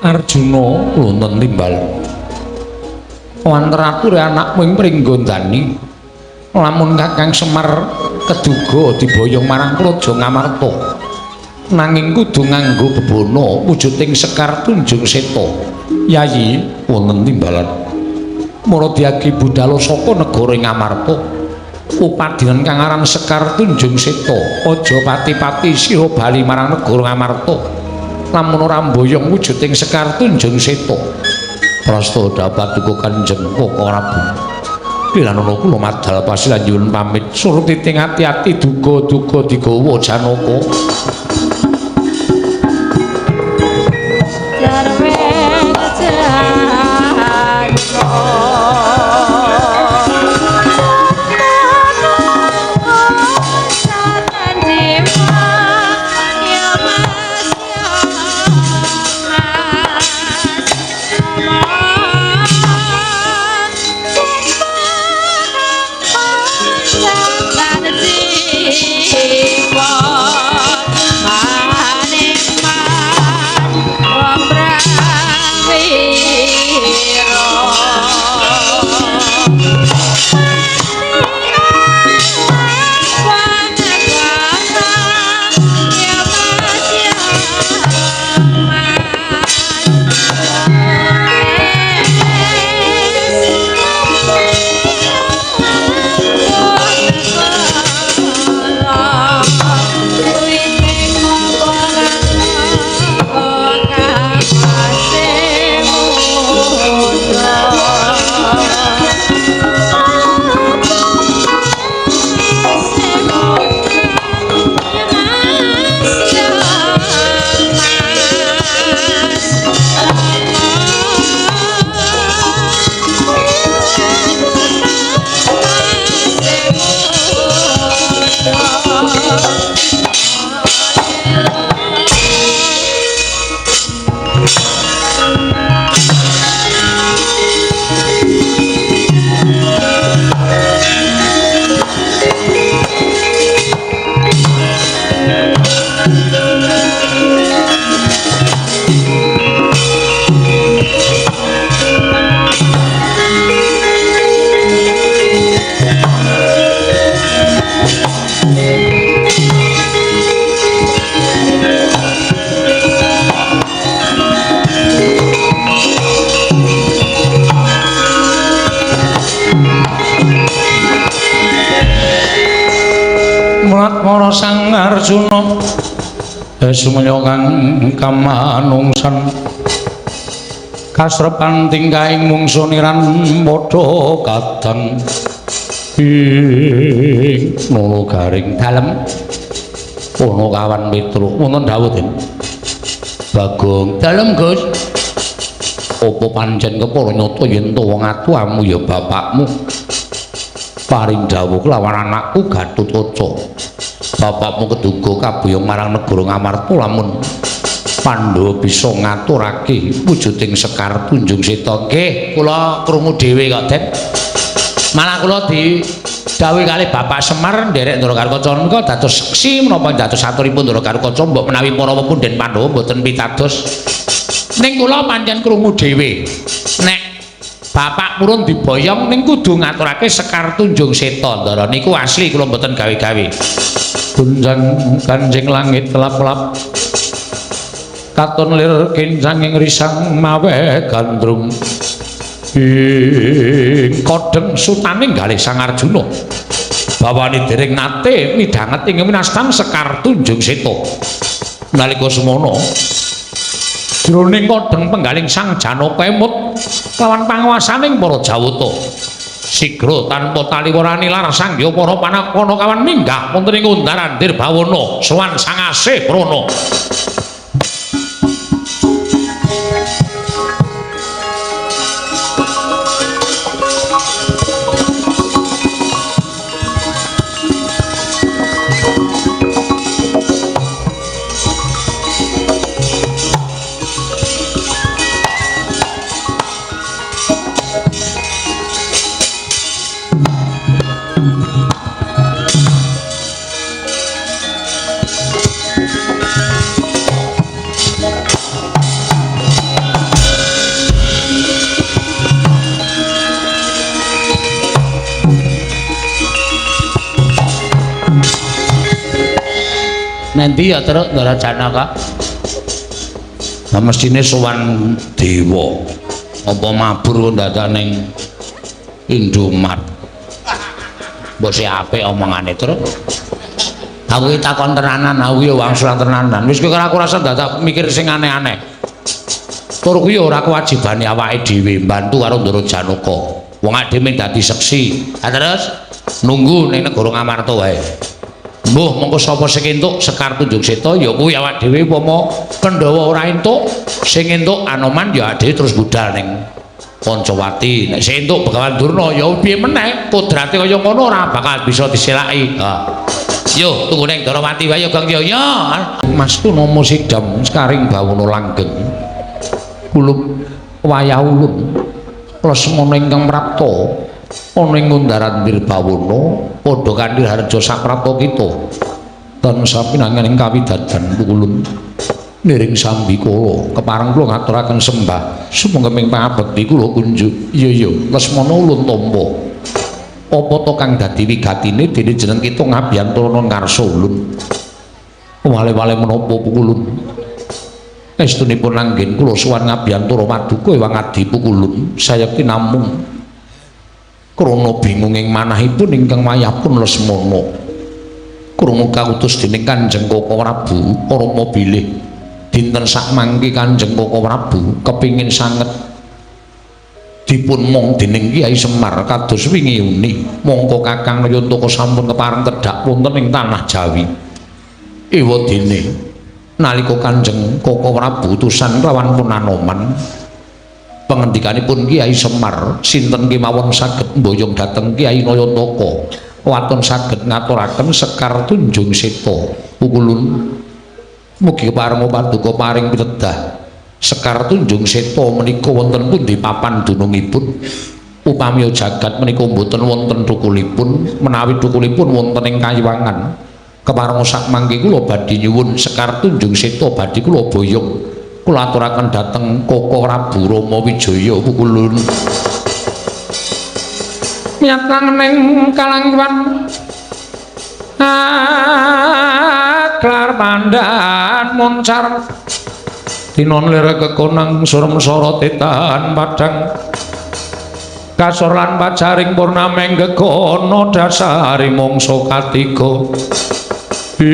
Arjuna wonten timbal wanten ature anakmu ing Pringgondani lamun Kakang Semar keduga diboyong marang Praja Ngamarta nanging kudu nganggo bebana wujuding Sekar Tunjung Seta. Yayi wonten timbalan Maradyagi budala saka negara Ngamarta upadinan kang aran Sekar Tunjung Seta aja pati-pati sira bali marang negara Ngamarta lamun ora mboyong wujuding Sekar Tunjung Seta. Prasta dapat duka Kanjeng Koko Prabu. Pilanono kula madal pasilan nyuwun pamit surtiting ati-ati duga-duga digawa Janaka. Jiwa. Swatmara Sang Arjuna sumaya kang kamanungsan kasrepan tingkahing mungsu niran padha kadang ing nono garing dalem ana kawan Petruk wonten dawuh Den Bagong dalem Gus apa pancen kepara nyata yen to wong atuamu ya bapakmu paring dawuh kelawan anakku Gatotkaca bapakmu keduga kaboyong marang negara Ngamarta lamun Pandhawa bisa ngaturake wujuding Sekar Tunjung Seta. Nggih, kula krungu dhewe kok, Den. Malah kula didhawuhi kalih Bapak Semar nderek Ndara Gatotkaca menika dados seksi menapa dados aturipun Ndara Gatotkaca mbok menawi para pepunden Pandhawa mboten pitados. Ning kula pancen krungu dhewe. Nek bapak purun diboyong ning kudu ngaturake Sekar Tunjung Seta, Ndara niku asli kula mboten gawe-gawe. Gunjang kanjeng langit kelap-kelap katon lir kincanging risang mawe gandrung ing kodheng sutaning galih Sang Arjuna bawane dereng nate midhanget ing winastan Sekar Tunjung Seta nalika semono jroning kodheng penggaling Sang Janaka emut lawan panguwasaning para Jawata sigra tanpa taliwarani lar sangya para panakawan minggah wonten ing Undarandir Bawana sowan Sang Asih Prana. Nanti ya terus Ndara Janaka. Lah mestine sowan dewa. Apa mabur dadak ning Indomart. Mbok sik apik omongane terus. Aku iki takon tenanan, aku ya wangsulan tenanan. Wis kowe aku rasa dadak mikir sing aneh-aneh. Tur kuwi ora kewajibane awake dhewe mbantu karo Ndara Janaka. Wong awake dhewe dadi seksi. Ha terus nunggu ning negara Ngamarta wae. Mbuh mongko sapa sing entuk Sekar Tunjung Seta ya kuwi awak dhewe upama Pandhawa ora entuk sing entuk Anoman ya awak dhewe terus budal ning Pancawati. Nek sing entuk Begawan Durna ya piye meneh kodrate kaya ngono ora bakal bisa diselaki. Ha. Yo tunggu ning Darawati wae ya Gong yo. Ya Mas Tunomo sidam sekaring bawana langgeng kulup wayah ulun Lesmana ingkang prapta ana ing Undarandir Bawana padha kanthi harja saprapta kita tansah pinangan ing kawidadan ulun niring sambikala kepareng kula ngaturaken sembah sumangga pangabekti kula kunjuk. Iya iya Lesmana ulun tampa apa to kang dadi wigatine dene jeneng kita ngabiyantara ngarsa ulun wale-wale menapa pukulun estunipun anggen kula sowan ngabiyantara paduka ewang adi pukulun sayekti namung krana bingung ing manahipun ingkang wayahpun Lesmana krungu kautus dening Kanjeng Koko Prabu Rama bilih dinten sakmangke Kanjeng Koko Prabu kepingin sanget dipun mong dening Kyai Semar kados wingi uni mongko Kakang Nayantaka sampun kepareng tedhak wonten ing tanah Jawi. Ewa dene nalika Kanjeng Koko Prabu utusan kelawan pun Anoman pengendikanipun Kyai Semar sinten kemawon saged mboyong dhateng Kyai Nayantaka waton saged ngaturaken Sekar Tunjung Seta pukulun mugi kepareng paduka paring pitedah Sekar Tunjung Seta menika wonten pundi papan dunungipun upami jagat menika mboten wonten thukulipun menawi thukulipun wonten ing kayiwangan kepareng sak mangke kula badhe nyuwun Sekar Tunjung Seta badhe kula boyong kula aturaken dhateng Koko Prabu Rama Wijaya pukulun miyat ning kalangwan aglar pandan muncar tinon lir kekonang surem sora tetan padang kasor lan pacaring purnameng gegono dasari mangsa katiga. Kundang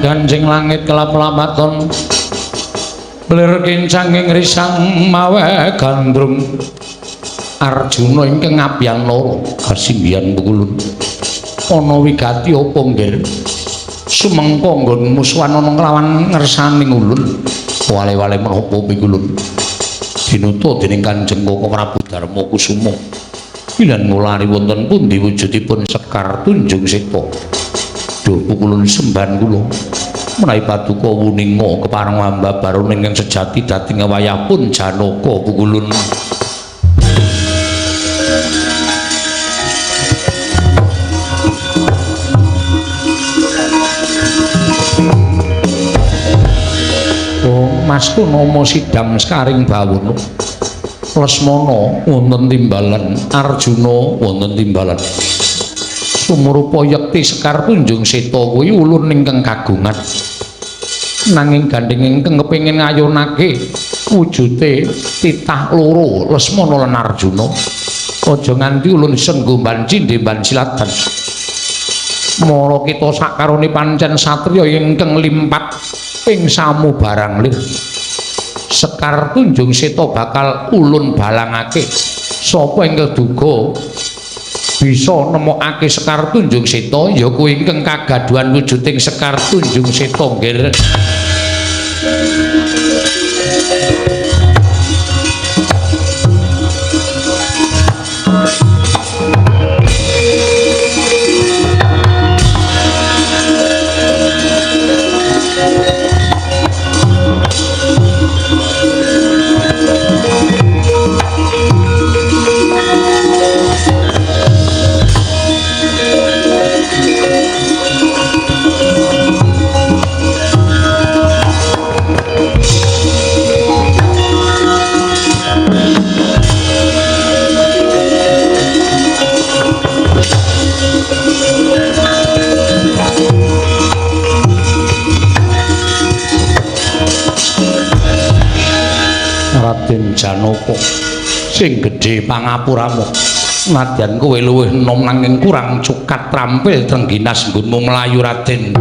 ganjing langit kelap-lapaton lir kincang ing risang mawe gandrung Arjuna ingkang ngabyan loro kasinggihan pukulun ana wigati apa nggir sumengko nggon musuhan ana nglawan ngersaning ulun wale-wale menapa pikulun dinuta dening Kanjeng Koko Prabu Darma Kusuma bilan ngulari wonten pundi wujudipun Sekar Tunjung Seta. Duh pukulun sembahan kula menawi paduka wuninga kepareng ambabar ingkang sejati dhateng wayahpun Janaka pukulun. Oh Mas Purnomo sidam sekaring bawono Lesmana wonten timbalan Arjuna wonten timbalan sumurupa yekti Sekar Tunjung Seta kuwi ulun ingkang kagungan nanging gandheng ingkang kepengin ngayunake wujute titah loro Lesmana lan Arjuna aja nganti ulun senggoman cindheman silatan mara kita sakarone pancen satriya ingkang limpat ing samubarang lir Sekar Tunjung Seta bakal ulun balangake sapa ingkang duga bisa nemokake Sekar Tunjung Seta ya kuwi ingkang kagaduhan wujuding Sekar Tunjung Seta nggih. Raden Janaka sing gedhe pangapuramu nadyan kowe luwih enom nanging kurang cukat trampil trengginas nggonmu mlayu Raden.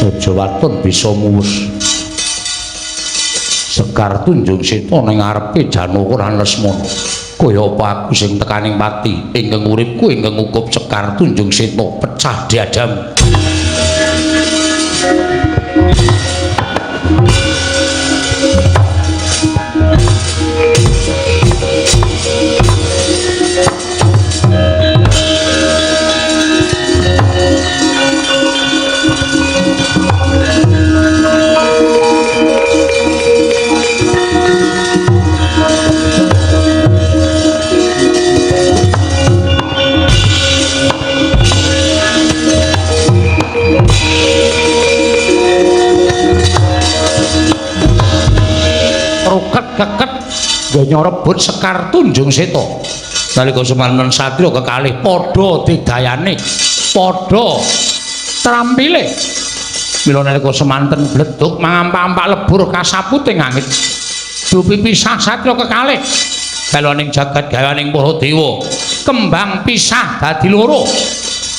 Aja waton bisa muwus Sekar Tunjung Seta ning ngarepe Janaka lan Lesmana. Kaya apa aku sing tekaning pati ingkang uripku ingkang ngukup Sekar Tunjung Seta pecah diadam. Keket donya rebut Sekar Tunjung Seta nalika semanten satriya kekalih padha didayane padha trampile mila nalika semanten bleduk mangampak-ampak lebur kasaputing angin dupi pisah satriya kekalih kaloning jagat gawaning para dewa kembang pisah dadi loro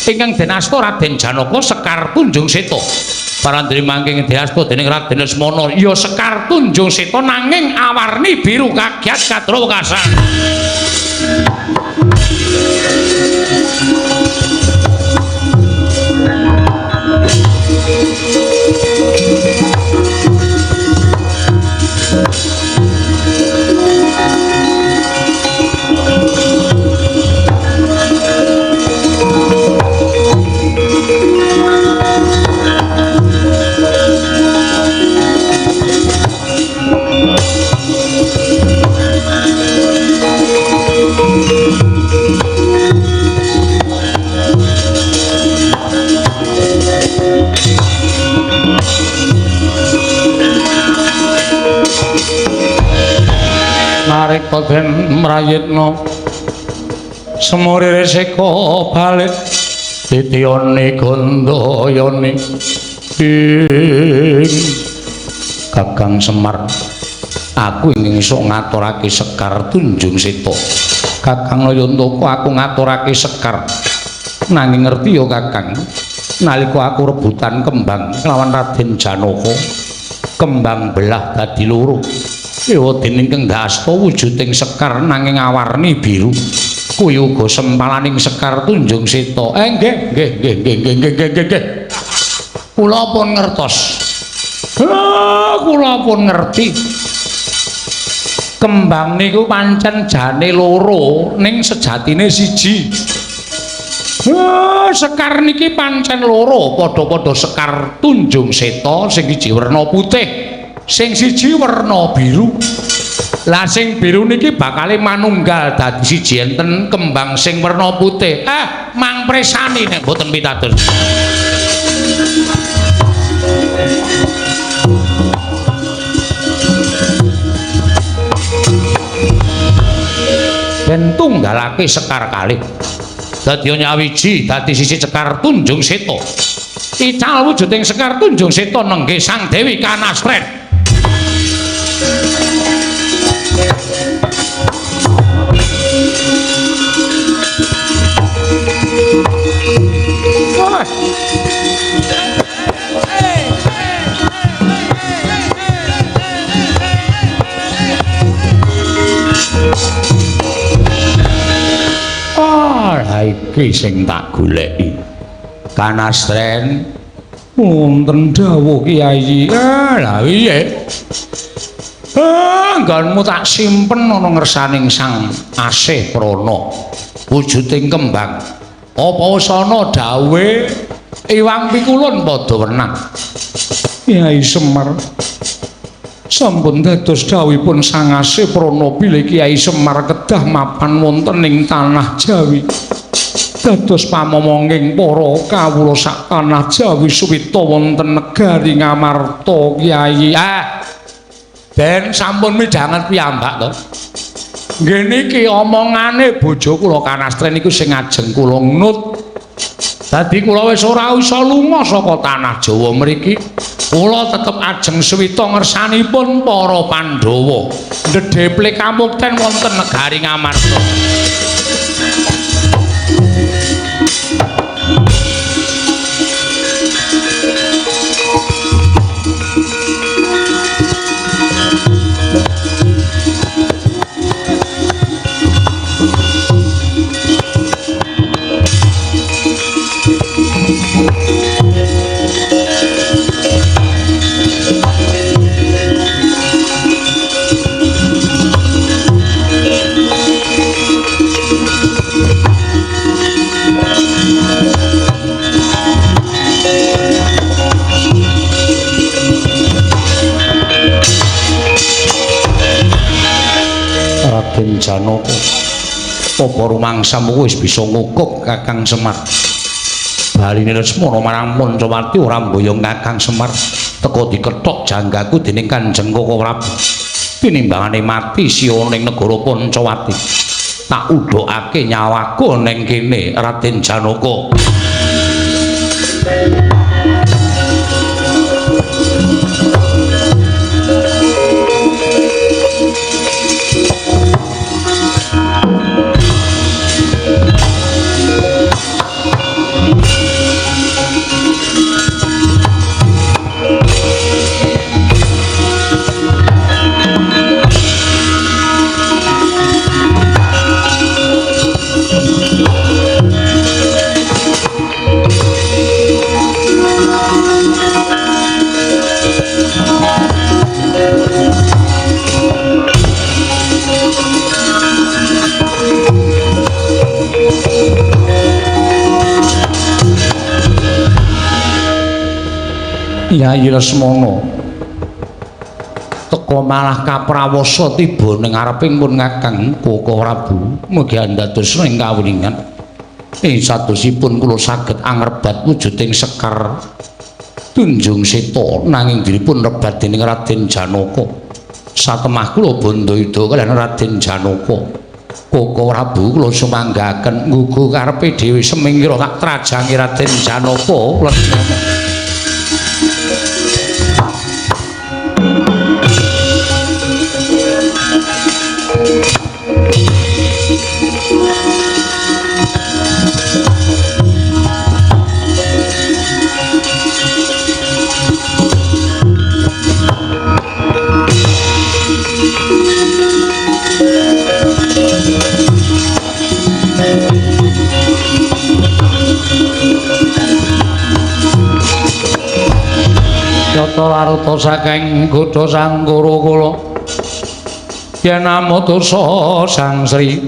ingkang den asta Raden Janaka Sekar Tunjung Seta. Parandene mangke ngedyasta dening Raden Lesmana ya Sekar Tunjung Seta nanging awarni biru kagiat kadra wekasan. Nareka den mrayitna semuri reseka balik titiyane gandayane ing Kakang Semar, aku ingin iso ngaturake Sekar Tunjung Seta. Kakang Nayantaka, aku ngaturake Sekar. Nanging ngerti ya Kakang, nalika aku rebutan kembang kelawan Raden Janaka, kembang belah dadi loro. Ewa dening kendhasta wujuding sekar nanging awarni biru. Kuwi uga sempalaning Sekar Tunjung Seta. Nggih, nggih, nggih, nggih, nggih, nggih, nggih, nggih. Kula pun ngertos. Kula pun ngerti. Kembang niku pancen jane loro ning sejatine siji. Sekar niki pancen loro, padha-padha Sekar Tunjung Seta sing siji werna putih, sing siji werna biru. Lah sing biru niki bakale manunggal dadi siji enten kembang sing werna putih. Mang presani nek mboten pitados. Den tunggalake sekar kalih. Dadi nyawiji dadi sisi Sekar Tunjung Seta. Ical wujuding Sekar Tunjung Seta nenggih Sang Dewi Kanastren. Iki sing tak goleki. Kanastren wonten dawuh Kyai. Lah piye? Nggonmu tak simpen ana ngersaning Sang Asih Prana. Wujuding kembang. Apa wis ana dawuhe Iwang Pikulun padha wenang. Kyai Semar sampun dados dawuhipun Sang Asih Prana bilih Kyai Semar kedah mapan wonten ing tanah Jawi. Dados pamomonging para kawula sak tanah Jawi suwita wonten negari Ngamarta Kyai. Ben sampun midhanget piyambak to. Nggih niki omongane bojo kula Kanastren niku sing ajeng kula ngnut. Dadi kula wis ora iso lunga saka tanah Jawa mriki. Kula tetep ajeng suwita ngersanipun para Pandhawa. Ndedheple kamukten wonten negari Ngamarta. Raden Janaka, apa rumangsamu wis bisa ngukup Kakang Semar? Baline Lesmana marang Pancawati ora mboyong Kakang Semar, teka dikethok janggaku dening Kanjeng Koko Prabu. Tinimbangane mati siya ning negara Pancawati. Tak udhokake nyawaku ning kene Raden Janaka. Yayi Lesmana teka malah kaprawasa tiba ning ngareping pun Kakang Koko Prabu. Mugi andados ing kawuningan ing sadosipun kula saged angrebat wujuding sekar Tunjung Seta nanging dipun rebat dening Raden Janaka. Satemah kula bandayuda kaliyan Raden Janaka. Koko Prabu kula sumanggaken nggugu karepe dhewe semingkira tak trajangi Raden Janaka Lesmana. Yata laruta saking godha sangkara kula yen amutusa Sang Sri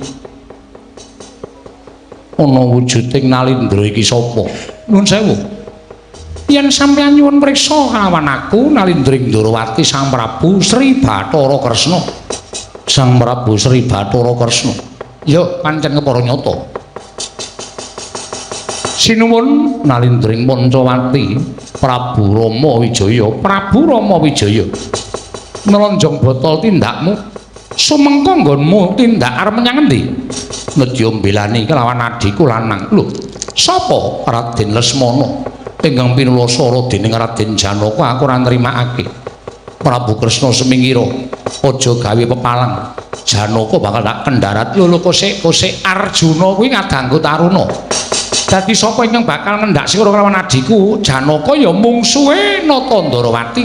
ana wujuding Nalindra iki sapa? Nuwun sewu. Yen sampeyan nyuwun priksa kalawan aku Nalindring Ndorowati Sang Prabu Sri Bathara Kresna. Sang Prabu Sri Bathara Kresna. Ya pancen kepara nyata. Sinuwun Nalindring Pancawati Prabu Rama Wijaya. Prabu Rama Wijaya. Nelonjong botol tindakmu. Sumengko nggonmu tindak arep menyang endi? Nedya mbelani kelawan adhiku lanang. Lho, sapa? Raden Lesmana. Ingkang pinulasara dening Raden Janaka aku ora nrimakake. Prabu Kresna semingkira aja gawe pepalang. Janaka bakal tak kendharat. Lho lho kosek-kosek Arjuna kuwi ngadangku taruna. Dadi sapa ingkang bakal ngendak sira kelawan adhiku Janaka ya mungsuhe Nata Ndarawati.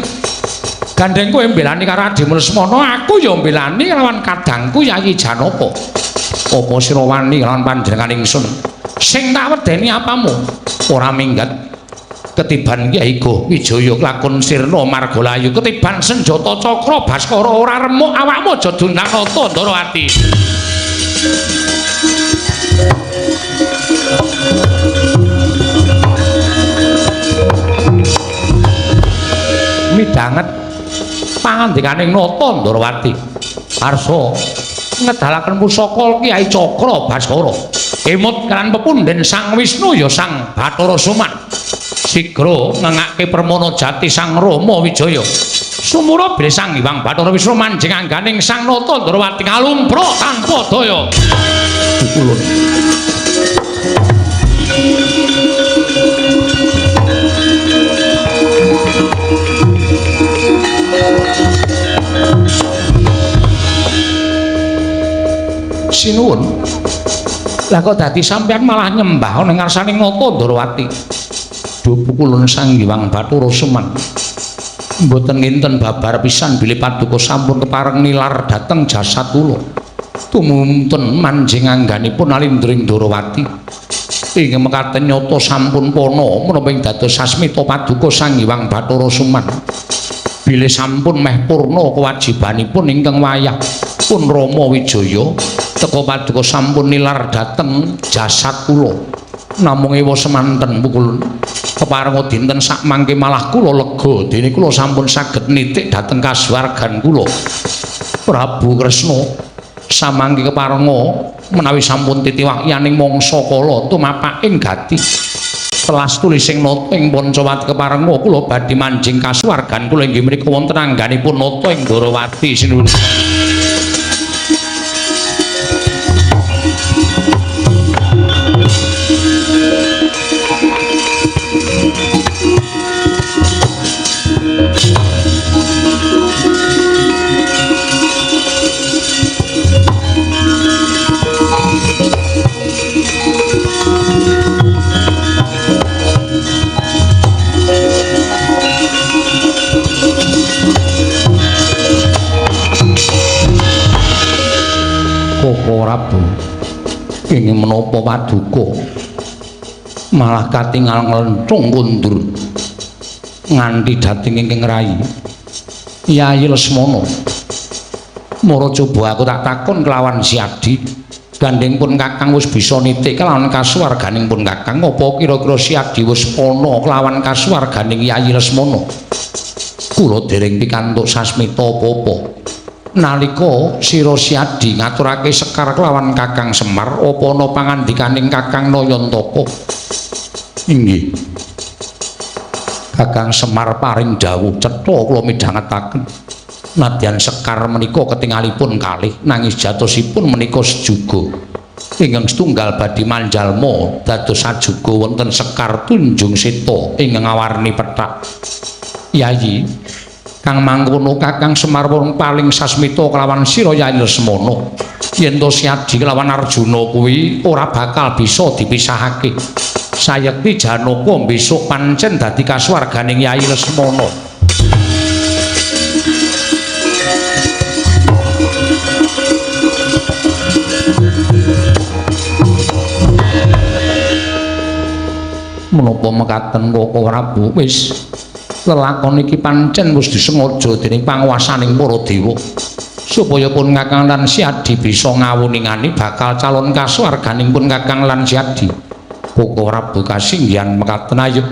Gandeng kowe mbelani karo adhimu Lesmana, aku ya mbelani kelawan kadangku Yayi Janaka. Apa sira wani kelawan panjenengan ingsun? Sing tak wedeni apamu? Ora minggat. Ketiban Kyai Goh Wijaya lakon sirna margalayu, ketiban senjata cakra Baskara ora remuk awakmu aja dundang Nata Ndarawati. Midhanget pangandikaning Nata Ndarawati. Arsa ngedalaken pusaka Kyai Cakra Baskara. Emut kan pepundhen Sang Wisnu ya Sang Bathara Suman. Sigra ngengake permana jati Sang Rama Wijaya. Sumura bilih Sang Hyang Bathara Wisnu manjing angganing Sang Nata Ndarawati ngalumpra tanpa daya. Pukulun. Sinuwun. Lah kok dadi sampeyan malah nyembah ana ngarsane Nata Ndarawati. Duh pukulun Sang Hyang Bathara Suman. Mboten nginten babar pisan bilih paduka sampun kepareng nilar dhateng jasad kula. Tumunten manjing angganipun Nalindring Ndarawati. Ing mekaten nyata sampun pana menapa ing dados sasmita paduka Sang Hyang Bathara Suman. Bilih sampun meh purna kewajibanipun ingkang wayah pun Rama Wijaya teka paduka sampun nilar dhateng jasad kula. Namung ewa semanten pukulun keparenga dinten sakmangke malah kula lega dene kula sampun saged nitik dhateng kasuwargan kula. Prabu Kresna samangke keparenga menawi sampun titiwahyaning mangsa kala tumapaking gati telas tulising nata ing Pancawati keparenga kula badhe manjing kasuwargan kula inggih mriku wonten angganipun Nata ing Ndarawati. Sinuwun. Koko Prabu kenging menapa paduka malah katingal nglenthung kundur nganti dhateng ingkang rayi Yayi Lesmana. Mara coba aku tak takon kelawan si Adi. Gandeng pun Kakang wis bisa nitik kelawan kasuwarganing pun Kakang. Apa kira-kira si Adi wis pana kelawan kasuwarganing Yayi Lesmana? Kula dereng pikantuk sasmita apa-apa. Nalika sira Siadi ngaturake Sekar kelawan Kakang Semar, apa ana pangandikaning Kakang Nayantaka? Inggih. Kakang Semar paring dawuh cetha kula midhangetaken. Nadyan Sekar menika ketingalipun kalih nanging jatosipun menika sejuga. Ingkang setunggal badhe manjalma dados sajuga wonten Sekar Tunjung Seta ingkang awarni pethak. Yayi, kang mangkono Kakang Semar wong paling sasmita kelawan sira Yayi Lesmana. Yen to Siadi kelawan Arjuna kuwi ora bakal bisa dipisahake. Sayekti Janaka besok pancen dadi kasuwarganing Yayi Lesmana. Menapa mekaten Koko Prabu? Wis lelakon iki pancen wis disengaja dening panguwasaning para dewa supaya pun Kakang lan Siadi bisa ngawuningani bakal calon kasuwarganing pun Kakang lan Siadi. Koko Prabu kasinggihan mekaten, ayo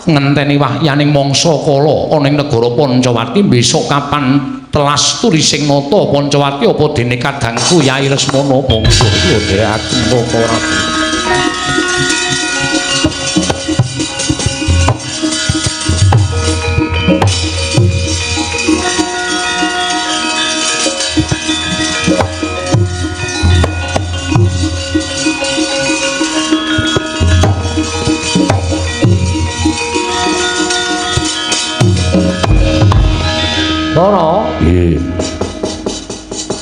ngenteni wahyaning mangsa kala ana ing negara Pancawati besok kapan telas tulising nata Pancawati apa dene kadangku Yai Lesmana. Monggo kula dherekaken Koko Prabu. Ndara, nggih.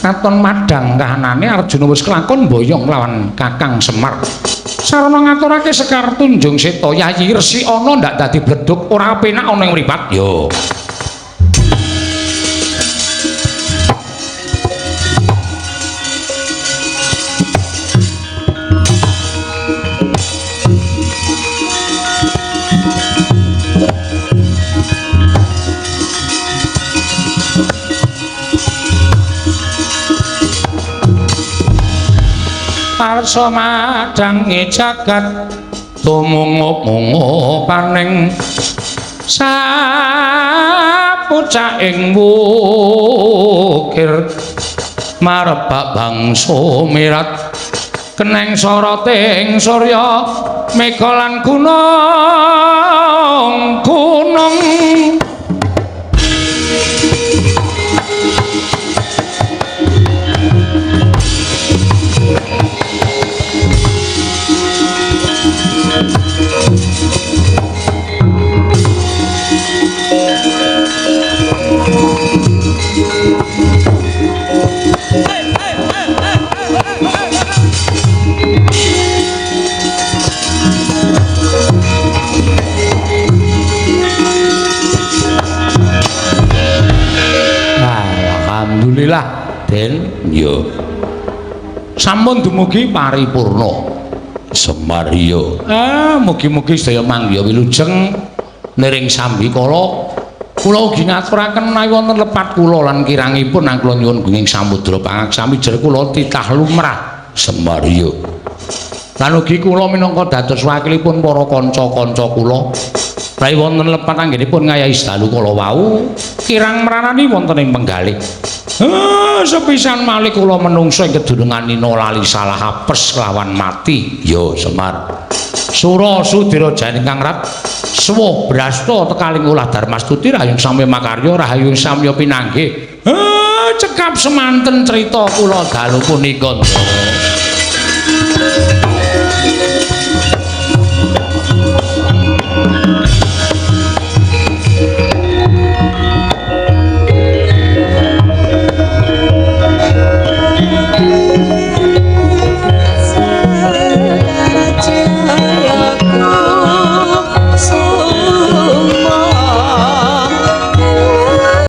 Katon madhang kahanane Arjuna wis kelakon boyong lawan Kakang Semar. Sarana ngaturake Sekar Tunjung Seta, Yayi Resi ana ndak dadi bledhug ora penak ana ing mripat. Yo. Arsa madhangi jagat tumungup-mungup paning sapucaking wukir marebak bangsa mirat keneng soroting surya mega lan gunung gunung. Alhamdulillah, Den. Yo. Sampun dumugi paripurna. Semar yo. Ah, mugi-mugi sedaya mangya wilujeng niring sambikala. Kula ugi ngaturaken menawi wonten lepat kula lan kirangipun kula nyuwun gunging samudra pangaksami jer kula titah lumrah. Semar yo. Lan ugi kula minangka dados wakilipun para kanca-kanca kula. Rai wonten lepat anggenipun ngayahi dalu kala wau kirang mranani wonten ing penggalih. Sepisan malih kula menungso ing kedunungan nina lali salah apes kelawan mati. Yo Semar. Sura Sudira janing kang rat suwa brasta tekaling ulah darmastuti rahayung samya makarya rahayung samya pinanggih. Cekap semanten crita kula dalu punika.